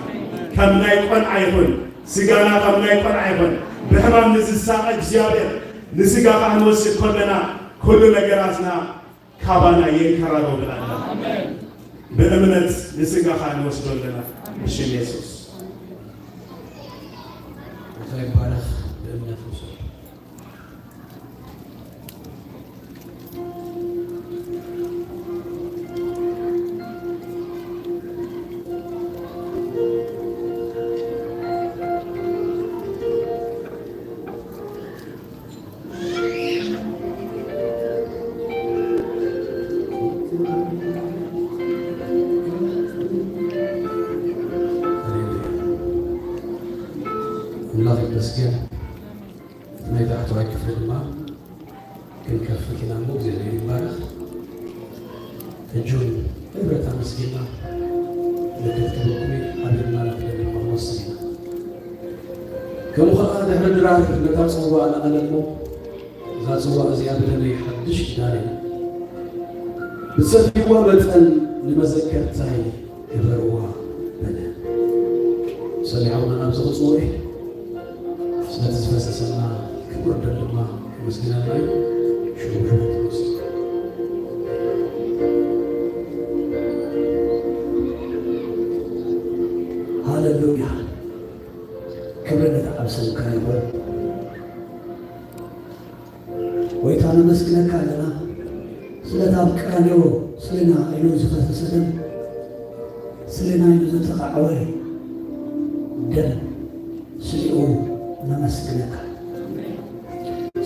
ከም ናይ ቆልዓ ይኹን፣ ስጋና ከም ናይ ቆልዓ ይኹን፣ ብሕማም ንዝሳቐ እግዚኣብሔር ንስጋኻ ክንወስድ ከለና ኩሉ ነገራትና ካባና የንከራረው ብላና። ኣሜን። ብእምነት ንስጋኻ ንወስዶ ኣለና። ብሽም የሱስ። እንታይ ይባረኽ። ብእምነት ውሰድ። ድማ ክንከፍት ኢና እሞ እግዚኣብሔር ይባረኽ። ሕጂ እውን ብህብረት ኣመስጊና ልደት ክብልኩም እዩ። ኣብ ልብና ንክደግሞ ክንወስን ኢና። ከምኡ ኸዓ ድሕሪ ድራር ነታ ጽዋ ነቐለ እሞ፣ እዛ ጽዋ እዚኣ ብደመይ ሓድሽ ኪዳን እያ። ብትሰትይዋ መጠን ንመዘከርታይ ግበርዋ በለ። ሰሊዓውና ናብዚ ክጽውዕ ስለቲ ዝፈሰሰልና ክቡር ደም ድማ ከመስግነልና እዩ። ሽሙ ክብረት ይወስድ። ሃሌሉያ። ክብሪ ነቲ ኣብ ስምካ ይኹን። ጎይታ ነመስግነካ ኣለና። ስለቲ ኣብ ቀራንዮ ስሌና ኢሉ ዝፈሰሰ ደም፣ ስሌና ኢሉ ዝተቓዕወ ደም ስሊኡ ነመስግነካ።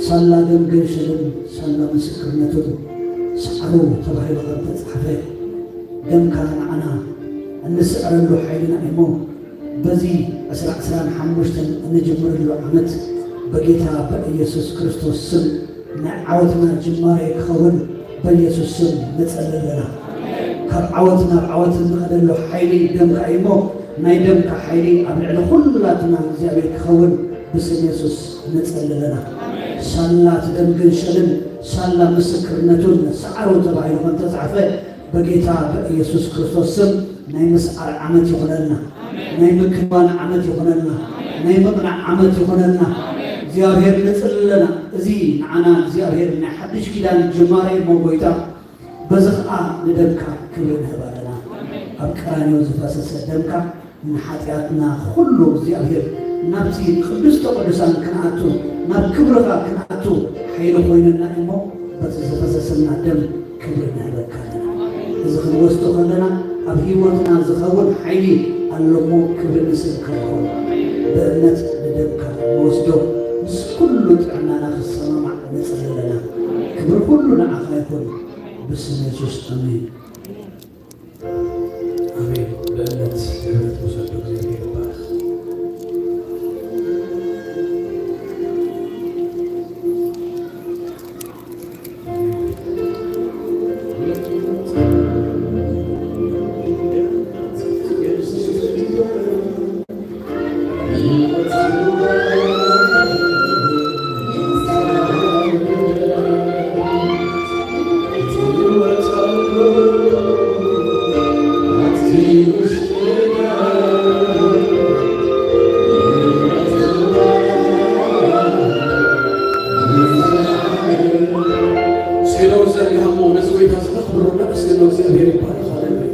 ሳላ ደም ገንሸልን ሳላ ምስክርነቱን ሰዓሩ ተባሂሉ ከም ተጻሕፈ፣ ደምካ ንዓና እንስዕረሉ ሓይልና እሞ፣ በዚ ዕስራ ዕስራን ሓሙሽተን እንጅምረሉ ዓመት በጌታ በኢየሱስ ክርስቶስ ስም ናይ ዓወትና ጅማሬ ክኸውን በኢየሱስ ስም ንጸሊ ኣለና። ካብ ዓወት ናብ ዓወት እንኸደሉ ሓይሊ ደምካ እዩ እሞ፣ ናይ ደምካ ሓይሊ ኣብ ልዕሊ ኩላትና እግዚኣብሔር ክኸውን ብስም የሱስ ንጸሊ ኣለና። ሳላ እቲ ደም ገንሸልን ሳላ ምስክርነቱን ሰዓሩ ተባሂሉ ከም ተጻሕፈ በጌታ በኢየሱስ ክርስቶስ ስም ናይ ምስዓር ዓመት ይኹነልና። ናይ ምክንዋን ዓመት ይኹነልና። ናይ ምቕናዕ ዓመት ይኹነልና። እግዚኣብሔር ንጽሊ ኣለና። እዚ ንዓና እግዚኣብሔር ናይ ሓድሽ ኪዳን ጅማሬ እሞ ጎይታ፣ በዚ ኸዓ ንደምካ ክብሪ ንህብ ኣለና። ኣብ ቀራንዮ ዝፈሰሰ ደምካ ንሓጢኣትና ኩሉ እግዚኣብሔር ናብቲ ቅድስተ ቅዱሳን ክንኣቱ፣ ናብ ክብርኻ ክንኣቱ ሓይሊ ኮይነና እሞ፣ በቲ ዝፈሰሰልና ደም ክብሪ ንህበካ ኣለና። እዚ ክንወስዶ ከለና ኣብ ህይወትና ዝኸውን ሓይሊ ኣሎ እሞ፣ ክብሪ ንስምካ ይኹን። ብእምነት ንደምካ ንወስዶ፣ ምስ ኩሉ ጥዕናና ክሰማማዕ ንጽሊ ኣለና። ክብሪ ኩሉ ንዓኻ ይኹን። ብስም የሱስ ኣሜን። ኣሜን። ብእምነት ክብረት ውሰዱ። እግዚኣብሔር ይባረክ። እስኪ ለው ዘሪሃሞ ነዚ ጎይታ ዘኽብሮ ነብስ ግን እግዚኣብሔር ይባረክ። ሃሌሉያ።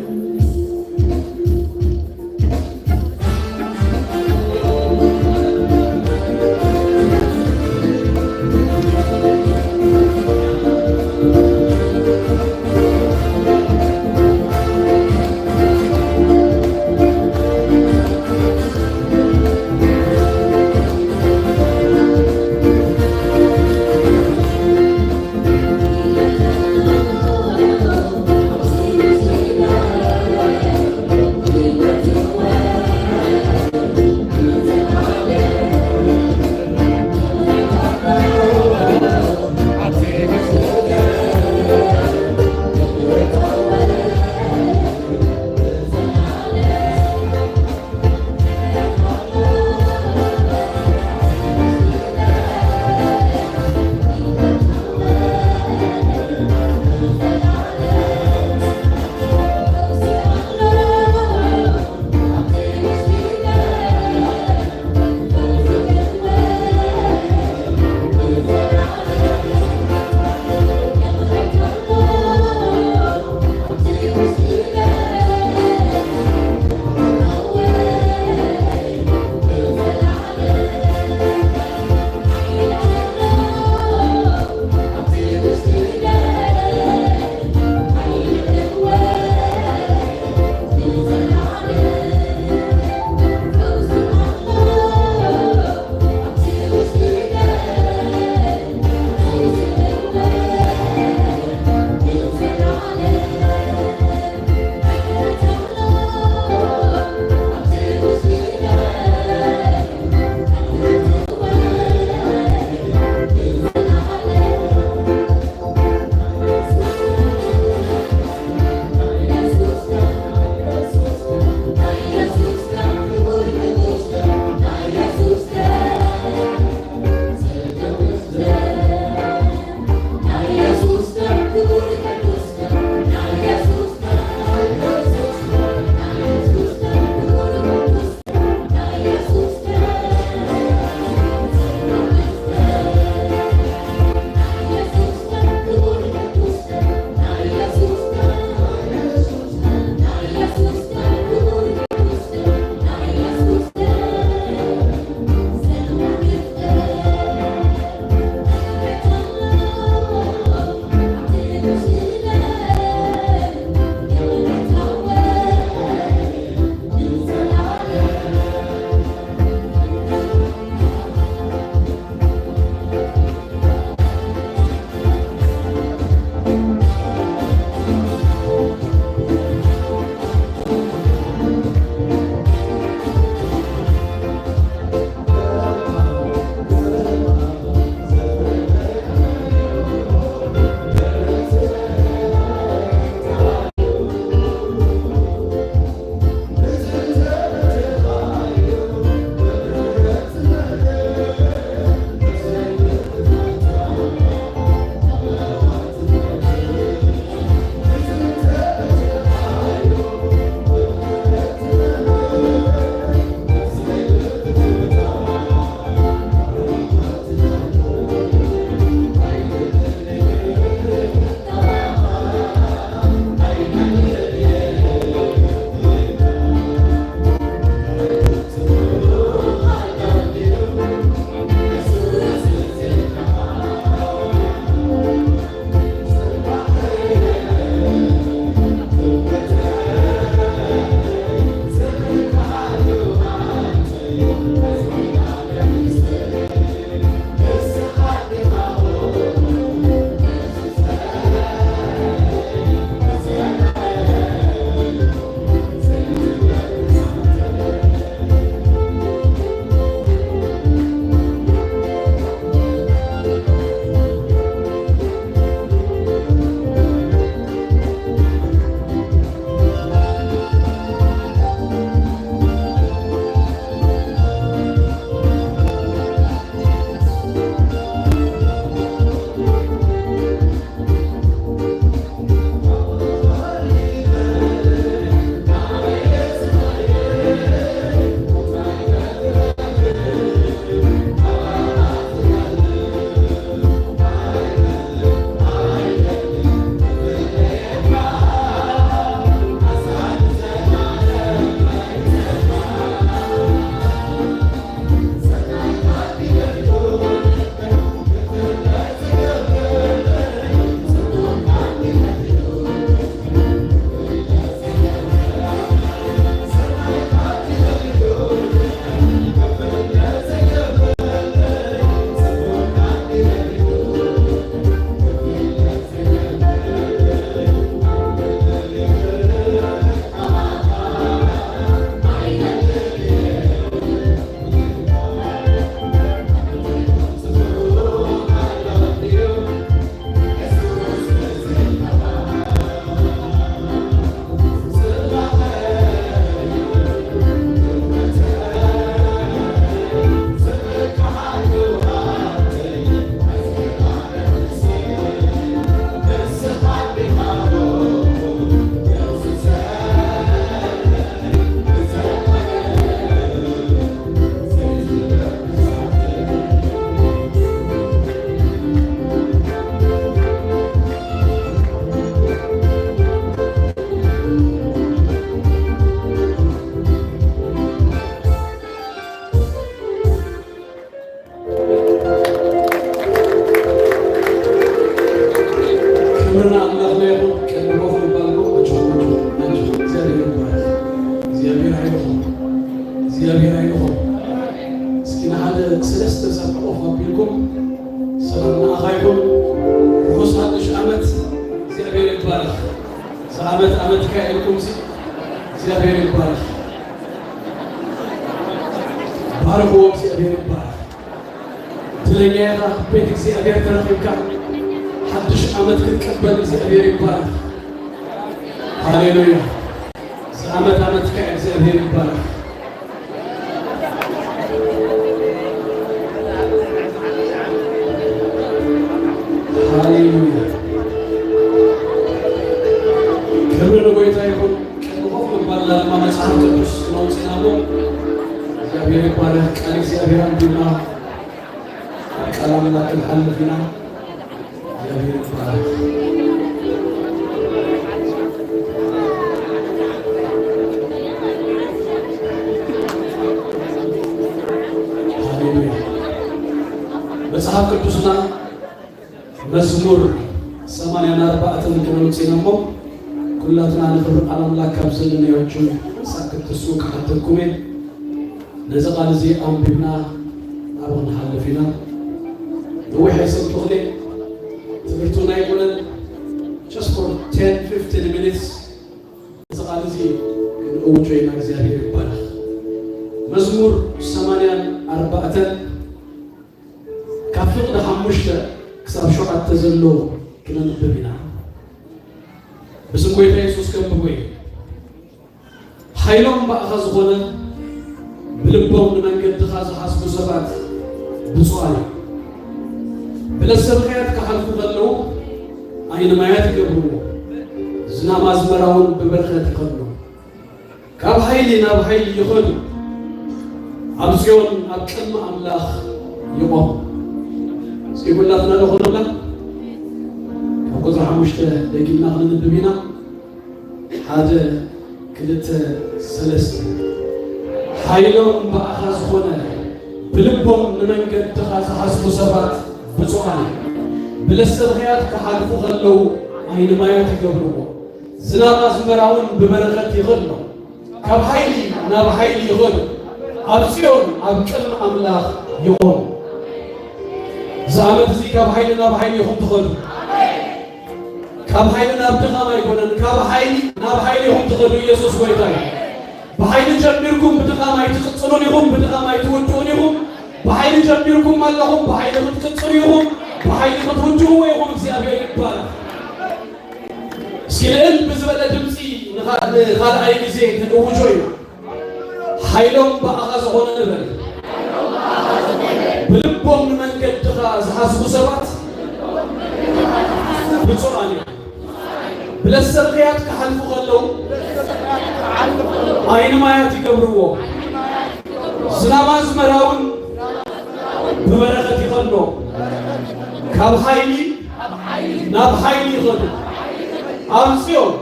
ዓመት ዓመትካ ኢልኩም ሲ እግዚኣብሔር ይባረክ። ባርኽዎ፣ እግዚኣብሔር ይባረክ። እድለኛ ኢኻ፣ ቤት እግዚኣብሔር ተረኺብካ ሓድሽ ዓመት ክትቀበል እግዚኣብሔር ይባረክ። ሃሌሉያ። እዚ ዓመት ዓመትካ እግዚኣብሔር ይባረክ። ሃሌሉያ። ክብሪ ንጎይታ ይኹን። ቅድሚ ኮፍ ምባልና ድማ መጽሓፍ ቅዱስ ክነውጽእ ኢና እሞ፣ እግዚኣብሔር ይባረክ። ቃል እግዚኣብሔር ኣንቢብና፣ ኣብ ቃል ኣምላኽ ክንሓልፍ ኢና። እግዚኣብሔር ይባረክ። ሃሌሉያ። መጽሓፍ ቅዱስና መዝሙር ሰማንያን ኣርባዕተን ክነውጽእ ኢና እሞ፣ ኩላትና ንኽብሪ ቃል ኣምላኽ ካብ ዘለናዮ እጅ ሓንሳእ ክትስኡ ክሓተኩም እየ። ነዚ ቃል እዚ ኣንቢብና ናብኡ ክንሓልፍ ኢና። ነዊሕ ኣይሰብኩ ክልእ ትምህርቱ ናይ ቁነን just for ten fifteen minutes ነዚ ቃል እዚ ክንእውጆ ኢና። እግዚኣብሔር ይባረክ። መዝሙር ሰማንያን ኣርባዕተን ካብ ፍቕዲ ሓሙሽተ ክሳብ ሸውዓተ ዘሎ ክነንብብ ኢና። ብስም ጎይታ የሱስ ከንብቦ እዩ። ሓይሎም ብኣኻ ዝኾነ፣ ብልቦም ንመንገድኻ ዝሓስቡ ሰባት ብፁዓን እዮም። ብለሰብኸያት ክሓልፉ ከለዉ፣ ዓይኒ ማያት ይገብርዎ፣ ዝናም ኣዝመራ እውን ብበረኸት ይኸድኖ። ካብ ሓይሊ ናብ ሓይሊ ይኸዱ፣ ኣብ ጽዮን ኣብ ቅድሚ ኣምላኽ ይቖሙ። እስኪ ኩላትና ዶ ክንብላ? ካብ ቁጽሪ ሓሙሽተ ደጊምና ክንንብብ ኢና። ሓደ፣ ክልተ፣ ሰለስተ። ሓይሎም ብኣኻ ዝኾነ፣ ብልቦም ንመንገድኻ ዝሓስቡ ሰባት ብፁዓን እዮም። ብለሰብኸያት ክሓልፉ ከለዉ፣ ዓይኒ ማያት ይገብርዎ። ዝናብ ኣዝመራ እውን ብበረኸት ይኸድኖ። ካብ ሓይሊ ናብ ሓይሊ ይኸዱ፣ ኣብ ጽዮን ኣብ ቅድሚ ኣምላኽ ይቖሙ። እዚ ዓመት እዚ ካብ ሓይሊ ናብ ሓይሊ ኢኹም ትኸዱ። ካብ ሓይሊ ናብ ድኻም ኣይኮነን፣ ካብ ሓይሊ ናብ ሓይሊ ኢኹም ትኸዱ። ኢየሱስ ጎይታ እዩ። ብሓይሊ ጀሚርኩም ብድኻም ኣይትቕጽሉን ኢኹም፣ ብድኻም ኣይትውድኡን ኢኹም። ብሓይሊ ጀሚርኩም ኣለኹም፣ ብሓይሊ ክትቅጽሉ ኢኹም፣ ብሓይሊ ክትውድእዎ ኢኹም። እግዚኣብሔር ይባረክ። እስኪ ልዕል ብዝበለ ድምፂ ንኻ-፣ ንኻልኣይ ግዜ ክንእውጆ ኢና። ሓይሎም ብኣኻ ዝኾነ ንበል። ብልቦም ንመንገድኻ ዝሓስቡ ሰባት ብፁዓን እዮም። ብለሰብኸያት ክሓልፉ ከለዉ፣ ዓይኒ ማያት ይገብርዎ። ዝናብ ኣዝመራ እውን ብበረኸት ይኸድኖ። ካብ ሓይሊ ናብ ሓይሊ ይኸዱ። ኣብ ጽዮን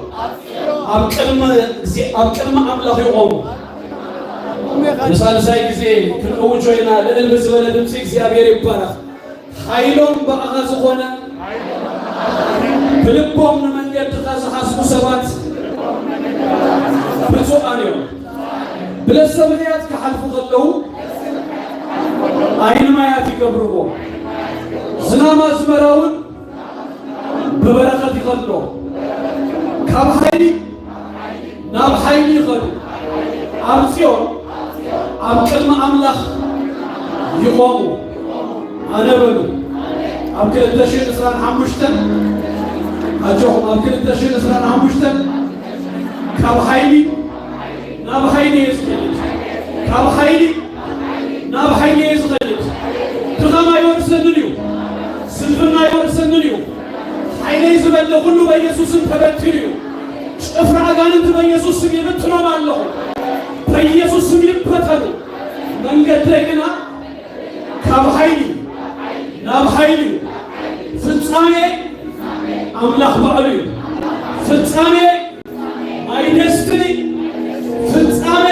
ኣብ ቅድሚ፣ ኣብ ቅድሚ ኣምላኽ ይቖሙ። ንሳልሳይ ግዜ ክንእውጆ ኢና። ልዕል ብዝበለ ድምፂ እግዚኣብሔር ይባረኽ። ሓይሎም ብኣኻ ዝኾነ፣ ብልቦም ንመንገድኻ ዝሓስቡ ሰባት ብፁዓን እዮም። ብለሰብኸያት ክሓልፉ ከለዉ፣ ዓይኒ ማያት ይገብርዎ። ዝናም ኣዝመራ እውን ብበረኸት ይኸድኖ። ካብ ሓይሊ ናብ ሓይሊ ይኸዱ። ኣብ ጽዮን ኣብ ቅድሚ ኣምላኽ ይቖሙ። ኣነ በሉ። ኣብ ክልተ ሽሕን ዕስራን ሓሙሽተን፣ ኣጆኹም፣ ኣብ ክልተ ሽሕን ዕስራን ሓሙሽተን ካብ ሓይሊ ናብ ሓይሊ እየ ዝኸይድ። ካብ ሓይሊ ናብ ሓይሊ እየ ዝኸይድ። ድኻም ኣይወርሰንን እዩ። ስንፍና ኣይወርሰንን እዩ። ሓይለይ ዝበለ ኩሉ በኢየሱስ ስም ተበቲኑ እዩ። ጭፍራ ኣጋንንት በኢየሱስ ስም ይብትኖም ኣለኹ። በኢየሱስ ስም ይበተኑ። መንገደይ ግና ካብ ሓይሊ ናብ ሓይሊ እዩ። ፍጻሜ ኣምላኽ ባዕሉ እዩ። ፍጻሜ my destiny፣ ፍጻሜ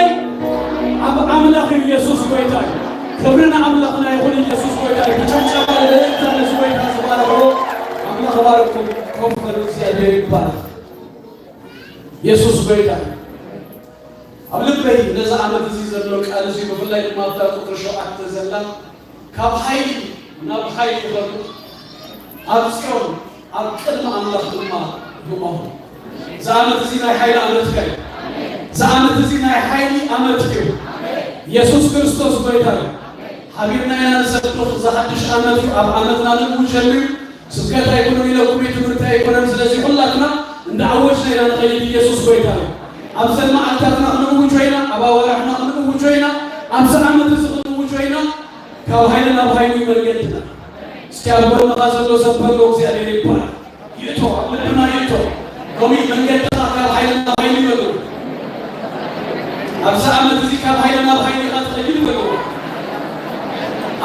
ኣብ ኣምላኽ እዩ። ኢየሱስ ጎይታ እዩ። ክብሪ ንኣምላኽና ይኹን። ኢየሱስ ጎይታ እዩ። ብጭብጨባ ልዕልታ ነዚ ጎይታ ዝባረኽዎ ኣምላኽ ባረኩም። ኮፍ በሉ። እግዚኣብሔር ይባረኽ። ኢየሱስ ጎይታ እዩ። ኣብ ልበይ ነዚ ዓመት እዚ ዘሎ ቃል እዚ ብፍላይ ድማ ኣብታ ቁጽሪ ሸውዓተ ዘላ ካብ ሓይሊ ናብ ሓይሊ ይኸዱ፣ ኣብ ጽዮን ኣብ ቅድሚ ኣምላኽ ድማ ይቖሙ። እዚ ዓመት እዚ ናይ ሓይሊ ዓመትካ እዩ። እዚ ዓመት እዚ ናይ ሓይሊ ዓመት እዩ። ኢየሱስ ክርስቶስ ጎይታ እዩ። ሓቢርና ኢና ንሰብኽ። እዚ ሓድሽ ዓመት እዩ። ኣብ ዓመትና ንእውጀሉ እዩ። ስብከት ኣይኮነን ኢለኩም እዩ፣ ትምህርቲ ኣይኮነን። ስለዚ ኩላትና እንዳዓወጅና ኢና ንኸይድ። ኢየሱስ ጎይታ እዩ። ኣብዘን መዓልታትና ክንእውጆ ኢና፣ ኣብ ኣዋርሕና ክንእውጆ ኢና፣ ኣብዚ ዓመት እዚ ክንእውጆ ኢና። ካብ ሓይሊ ናብ ሓይሊ እዩ መንገድና። እስኪ ኣብ ጎንኻ ዘሎ ሰብ በሎ፣ እግዚኣብሔር ይባረክ። ይእቶ፣ ኣብ ልብና ይእቶ። ሎሚ መንገድኻ ካብ ሓይሊ ናብ ሓይሊ በሎ። ኣብዚ ዓመት እዚ ካብ ሓይሊ ናብ ሓይሊ ኢኻ ትኸይድ በሎ።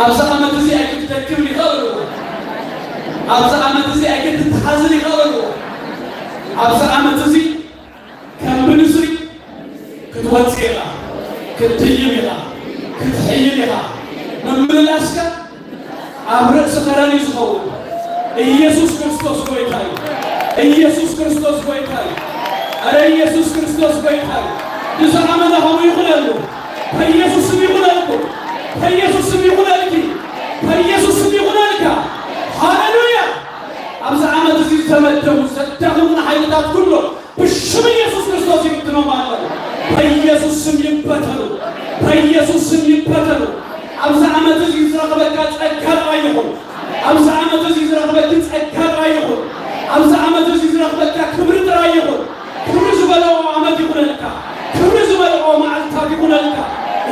ኣብዚ ዓመት እዚ ኣይክትደክም ኢኻ በሎ። ኣብዚ ዓመት እዚ ኣይክትተሓዝን ኢኻ በሎ። ኣብዚ ዓመት እዚ ከም ብንስሪ ክትወፅእ ኢኻ፣ ክትድይብ ኢኻ፣ ክትሕይል ኢኻ። ምምልላስካ ኣብ ርእሲ ከረን እዩ ዝኸውን። ኢየሱስ ክርስቶስ ጎይታ እዩ። ኢየሱስ ክርስቶስ ጎይታ እዩ። ኧረ ኢየሱስ ክርስቶስ ጎይታ እዩ። ብዛዕባና ከምኡ ይኹነሉ። በኢየሱስ ስም ይኹነልኩ። በኢየሱስ ስም ይኹነልኪ። በኢየሱስ ስም ይኹነልካ። ሃሌሉያ። ኣብዚ ዓመት እዚ ዝተመደቡ ዘዳኽሙና ሓይልታት ኩሎም ብሽም ኢየሱስ ክርስቶስ ይብትኖም ኣለኹ። በኢየሱስ ስም ይበተኑ። በኢየሱስ ስም ይበተኑ። ኣብዚ ዓመት እዚ ዝረኽበካ ጸጋ ጥራይ ይኹን። ኣብዚ ዓመት እዚ ዝረኽበኪ ጸጋ ጥራይ ይኹን። ኣብዚ ዓመት እዚ ዝረኽበካ ክብሪ ጥራይ ይኹን። ክብሪ ዝበልዖ ዓመት ይኹነልካ። ክብሪ ዝበልዖ መዓልታት ይኹነልካ።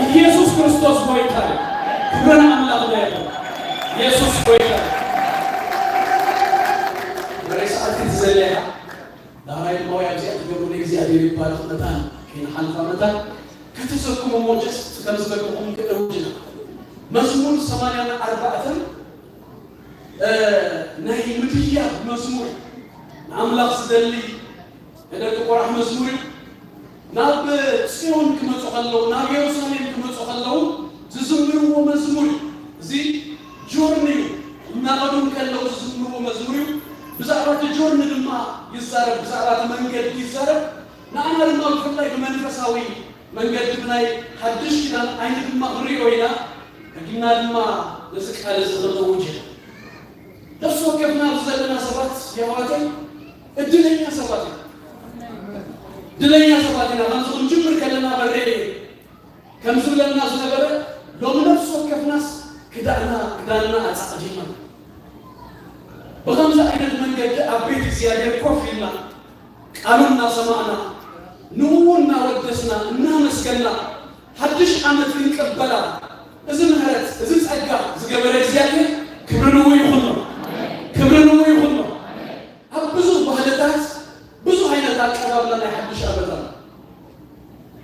ኢየሱስ ክርስቶስ ጎይታ እዩ። ክብሪ ንኣምላኽና ይኹን። ኢየሱስ ጎይታ እዩ። መሬት ሰዓት ክትዘለያ ዳሕራይ ድማ ወይ ኣብዚኣ ትገብሩ ንእግዚኣብሔር ይባረኽ መታን ከይንሓልፋ መታን ከተሰክሙ እሞ ጀስት ከም ዝበልኩኹም ክእውጅ ኢና። መዝሙር ሰማንያን ኣርባዕተን ናይ ምድያብ መዝሙር ንኣምላኽ ዝደሊ ናይ ደቂ ቆራሕ መዝሙር እዩ። ናብ ጽዮን ክመጹ ከለዉ ናብ የሩሳሌም ክመጹ ከለዉ ዝዝምርዎ መዝሙር እዩ። እዚ ጆርኒ እዩ። እናኸዱ ከለዉ ዝዝምርዎ መዝሙር እዩ። ብዛዕባ እቲ ጆርኒ ድማ ይዛረብ፣ ብዛዕባ እቲ መንገዲ ይዛረብ። ንኣና ድማ ብፍላይ ብመንፈሳዊ መንገዲ ብናይ ሓድሽ ኪዳን ዓይኒ ድማ ክንሪኦ ኢና። ሕጊና ድማ ነዚ ቃል እዚ ክንእውጅ ኢና። ነፍሲ ወከፍና ኣብዚ ዘለና ሰባት የሕዋተይ እድለኛ ሰባት ኢና። እድለኛ ሰባት ኢና። ከምዚ ክንጅምር ከለና በሬ ከም ዝብለና ዝነበረ ሎሚ ነፍሲ ወከፍናስ ክዳና ክዳንና ኣጻዕዲና ብኸምዚ ዓይነት መንገዲ ኣብ ቤት እግዚኣብሔር ኮፍ ኢልና ቃሉ እናሰማዕና ንእኡ እናወደስና እናመስገና ሓድሽ ዓመት ክንቀበላ እዚ ምህረት እዚ ጸጋ ዝገበረ እግዚኣብሔር ክብሪ ንኡ ይኹኖ። ክብሪ ንኡ ይኹኖ። ኣብ ብዙሕ ባህልታት ብዙሕ ዓይነት ኣቀባብላ ናይ ሓድሽ ዓመት ኣሎ።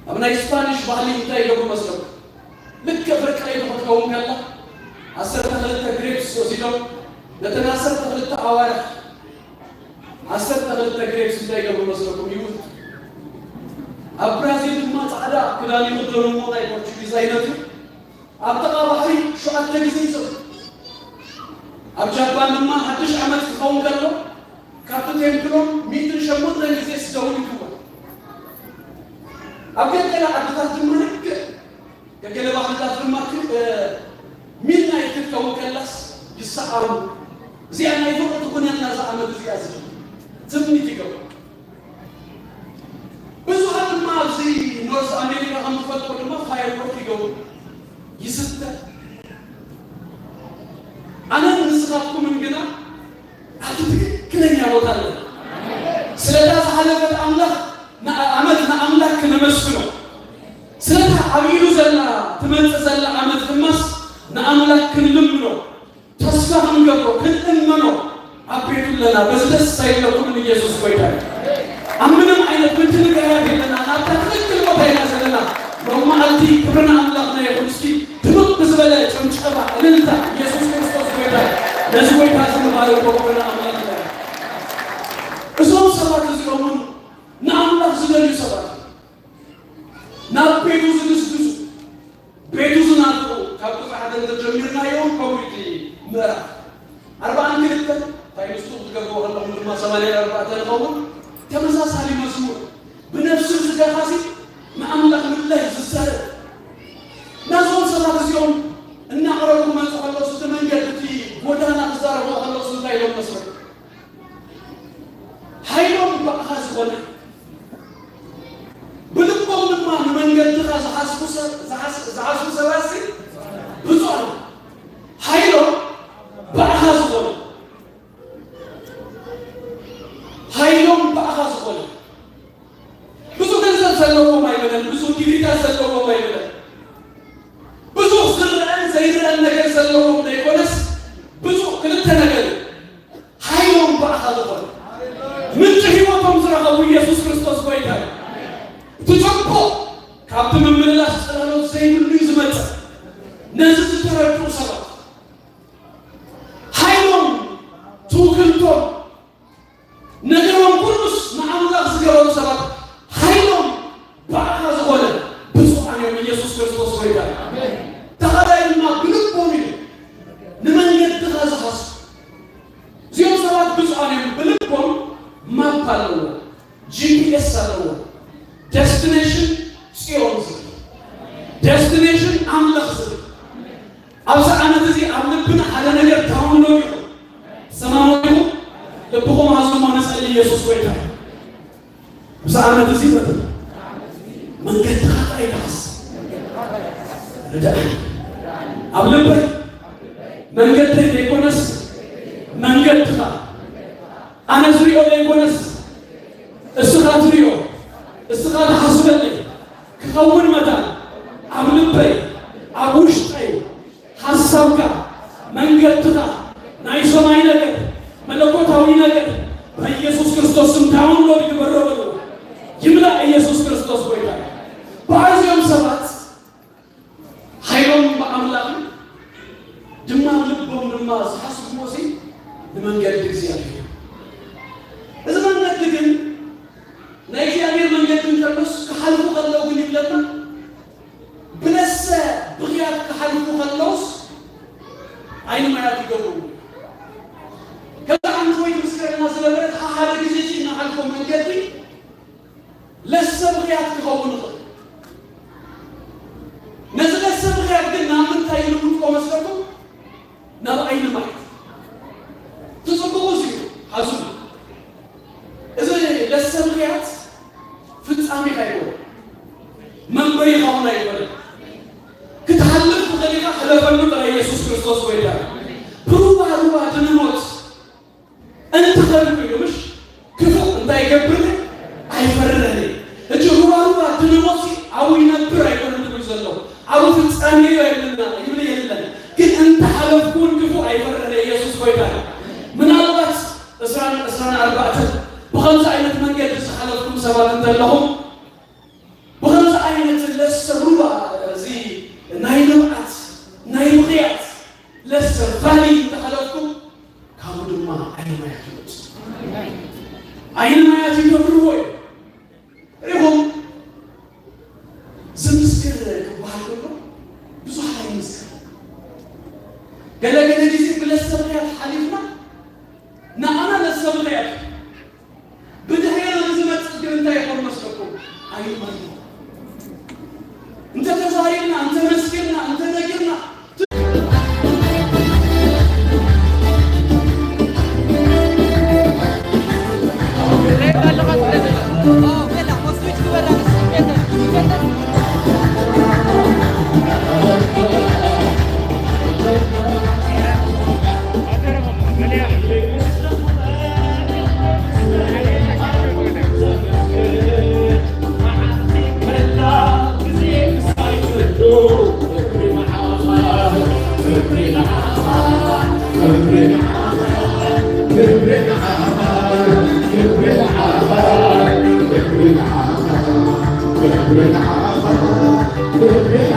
ኣብ ናይ ስፓኒሽ ባህሊ እንታይ ይገብሩ መስለኩም? ልክዕ ፍርቂ ለይቲ ክትከውን ከላ ዓሰርተ ክልተ ግሬፕስ ወሲዶም ነተን ዓሰርተ ክልተ ኣዋርሕ ዓሰርተ ክልተ ግሬፕስ እንታይ ይገብሩ መስለኩም? ይውት ኣብ ብራዚል ድማ ጻዕዳ ክዳን ይኽደኑ እሞ ናይ ፖርቹጊዝ ዓይነት እዩ። ኣብ ጥቓ ባሕሪ ሸውዓተ ግዜ ይሰግዱ። ኣብ ጃፓን ድማ ሓድሽ ዓመት ክኸውን ከሎ ካብቲ ቴምፕሎም ሚእትን ሸሞንተን ግዜ ስደውን ይግበር። ኣብ ገገለ ዓድታት ድማ ልክዕ ገገለ ባህልታት ድማ ክ- እ፣ ሚድናይት ክትከውን ከላስ ይሰዓሩ። እዚኣ ናይ ፍቕሪ ትኹነና እዛ ዓመት እዚኣ ዝብል ትምኒት ይገብሩ። ብዙሓት ድማ ኣብዚ ኖርዝ ኣሜሪካ ከም ዝፈልጥዎ ድማ ፋየርወርክ ይገብሩ፣ ይስተ። ኣነን ንስኻትኩምን ግና ኣብቲ ትክክለኛ ቦታ ኣለና። ስለታ ዝሓለፈት ኣምላኽ ንኣመት ንኣምላኽ ክነመስግኖ፣ ስለታ ኣብ ኢዱ ዘላ ትመጽእ ዘላ ኣመት ድማስ ንኣምላኽ ክንልምኖ ተስፋ ክንገብሮ ክንእመኖ ኣብ ቤቱ ኣለና። በዚ ደስ ኣይብለኩምን? ኢየሱስ ጎይታ እዩ። ኣብ ምንም ዓይነት ምትንጋያት የለና። ናብታ ትክክል ቦታ ኢና ዘለና። ሎም መዓልቲ ክብሪ ንኣምላኽና ይኹን። እስኪ ድምቕ ብዝበለ ጭብጨባ እልልታ። ኢየሱስ ክርስቶስ ጎይታ እዩ። ነዚ ጎይታ እዚ ንባርኮ። ክብሪ ንኣምላኽና እዩ። እዞም ሰባት እዚኦም እውን ንኣምላኽ ዝደልዩ ሰባት እዮም። ናብ ቤቱ ዝግስግሱ ቤቱ ዝናፍቑ ካብ ቁፅሪ ሓደ እንተጀሚርናዮ ከምኡ እቲ ምዕራፍ ኣርባዓን ክልተን ታይምስቱ ክትገብርዎ ከለኹም ድማ ሰማንያን ኣርባዕተን ይኸውን። ተመሳሳሊ መዝሙር ብነፍሲ ዝደኻሲ ንኣምላኽ ምድላይ ዝዛረብ ናዞም ሰባት እዚኦም እናቕረቡ ክመፁ ከለሱ እቲ መንገዲ እቲ ጎዳና ክዛረብዎ ከለሱ እንታይ ኢሎም መስለኩም? ሓይሎም ባዕኻ ዝኾነ ብኣኻ ዝኾነ። ብዙ ገንዘብ ዘለዎም ኣይበለን፣ ብዙ ዲግሪታት ዘለዎም ኣይበለን። ብዙ ዝረአን ዘይረአን ነገር ዘለዎም ዘይኮነስ፣ ብዙ ክልተ ነገር እዩ። ሓይሎም ብኣኻ ዝኾነ፣ ምንጪ ህይወቶም ዝረኸቡ ኢየሱስ ክርስቶስ ጎይታ እዩ። እቲ ጽቡቕ ካብቲ ምምልላስ ጽላሎት ዘይብሉ እዩ ዝመጽእ። ነዚ ዝተረድኡ ሰባት ሓይሎም፣ ትውክልቶም፣ ነገሮም ኩሉስ ንኣምላኽ ዝገበሩ ሰባት ሓይሎም ብኣኻ ዝኾነ ብፁዓን እዮም። ኢየሱስ ክርስቶስ ጎይታ እዩ። ተኻላይ ድማ ብልቦም እዩ፣ ንመንገድኻ ዝሓስቡ። እዚኦም ሰባት ብፁዓን እዮም። ብልቦም ማፕ ኣለዎ፣ ጂ ፒ ኤስ ኣለዎ። ደስቲኔሽን ጽዮን ዝብል፣ ደስቲኔሽን ኣምላኽ ዝብል። ኣብዚ ዓመት እዚ ኣብ ልብና ሓደ ነገር ዳውንሎድ ይኹን። ሰማማኹም ልብኹም ሃዙሞ ንጸሊ። ኢየሱስ ጎይታ እዩ። ኣብዚ ዓመት እዚ በል፣ መንገድኻ ጥራይ ዳሕስ። ርድኣኒ። ኣብ ልበይ መንገደይ ዘይኮነስ መንገድኻ። ኣነ ዝሪኦ ዘይኮነስ እስኻ ትሪኦ፣ እስኻ ትሓስበለይ ክኸውን መታን ኣብ ልበይ፣ ኣብ ውሽጠይ ሓሳብካ፣ መንገድካ፣ ናይ ሰማይ ነገር፣ መለኮታዊ ነገር ብኢየሱስ ክርስቶስ ስም ዳውንሎድ ይግበሮ በሉ። ይምላእ ኢየሱስ ክርስቶስ ጎይታ። ብኣዝዮም ሰባት ሓይሎም ብኣምላኽን ድማ ልቦም ድማ ዝሓስብዎ ሲ ንመንገዲ እግዚኣብሔር እዩ። እዚ መንገዲ ግን ናይ እግዚኣብሔር መንገዲ እንተሎስ ክሓልፉ ከለዉ ግን ይብለና፣ ብለሰ ብኽያት ክሓልፉ ከለውስ ዓይኒ ማያት ይገብሩ። ከዛ ሓንቲ ወይ ምስክርና ዝነበረት ሓደ ግዜ ሲ ንሓልፎ መንገዲ ለሰ ብኽያት ክኸውን ይኽእል። ነዚ ለሰ ብኽያት ግን ናብ ምንታይ ይልውጥዎ መስለኩም? ናብ ዓይኒ ማይ። ትጽብቑ እዚ እዩ። ሓዙ። እዚ ለሰ ብኽያት ፍጻሜኻ ይኮነ። መንበሪኻ እውን ኣይኮነ። ክትሓልፍ ትኽእል ኢኻ፣ ሕለፈሉ ጥራይ ኢየሱስ ክርስቶስ ጎይታ። ብሩባ ሩባ ድንሞት እንተኸልኩ ኢሉ ምሽ ክፉእ እንታይ ይገብር? ኣይፈርህን። እቲ ሩባ ሩባ ድንሞት ኣብኡ ይነብር ኣይኮነን ዝብል ዘሎ። ኣብኡ ፍጻሜ እዩ ኣይብልና፣ ይብል የለን። ግን እንተሓለፍኩ እውን ክፉእ ኣይፈርህን። ኢየሱስ ጎይታ እዩ። ምናልባት ዕስራን ዕስራን ኣርባዕተን ብኸምዚ ዓይነት መንገዲ ዝሓለፍኩም ሰባት እንተለኹም፣ ብኸምዚ ዓይነት ለሰ ሩባ፣ እዚ ናይ ልምዓት፣ ናይ ብኽያት ለሰ ቫሊ እንተሓለፍኩም፣ ካብኡ ድማ ዓይኒ ማያት ይመጽእ። ዓይኒ ማያት ይገብርዎ እዩ። ሪኹም፣ ዝምስክር ክበሃል ከሎ ብዙሓት ኣይምስክር። ገለ ገለ ግዜ ብለሰ ብኽያት ሓሊፍና፣ ንዓና ለሰ ብኽያት ብድሕሬና ንዝመጽእ ግን እንታይ ይኾን መስለኩም? ኣይማኖ። እንተ ተዛሪብና፣ እንተ መስኪርና፣ እንተ ነጊርና፣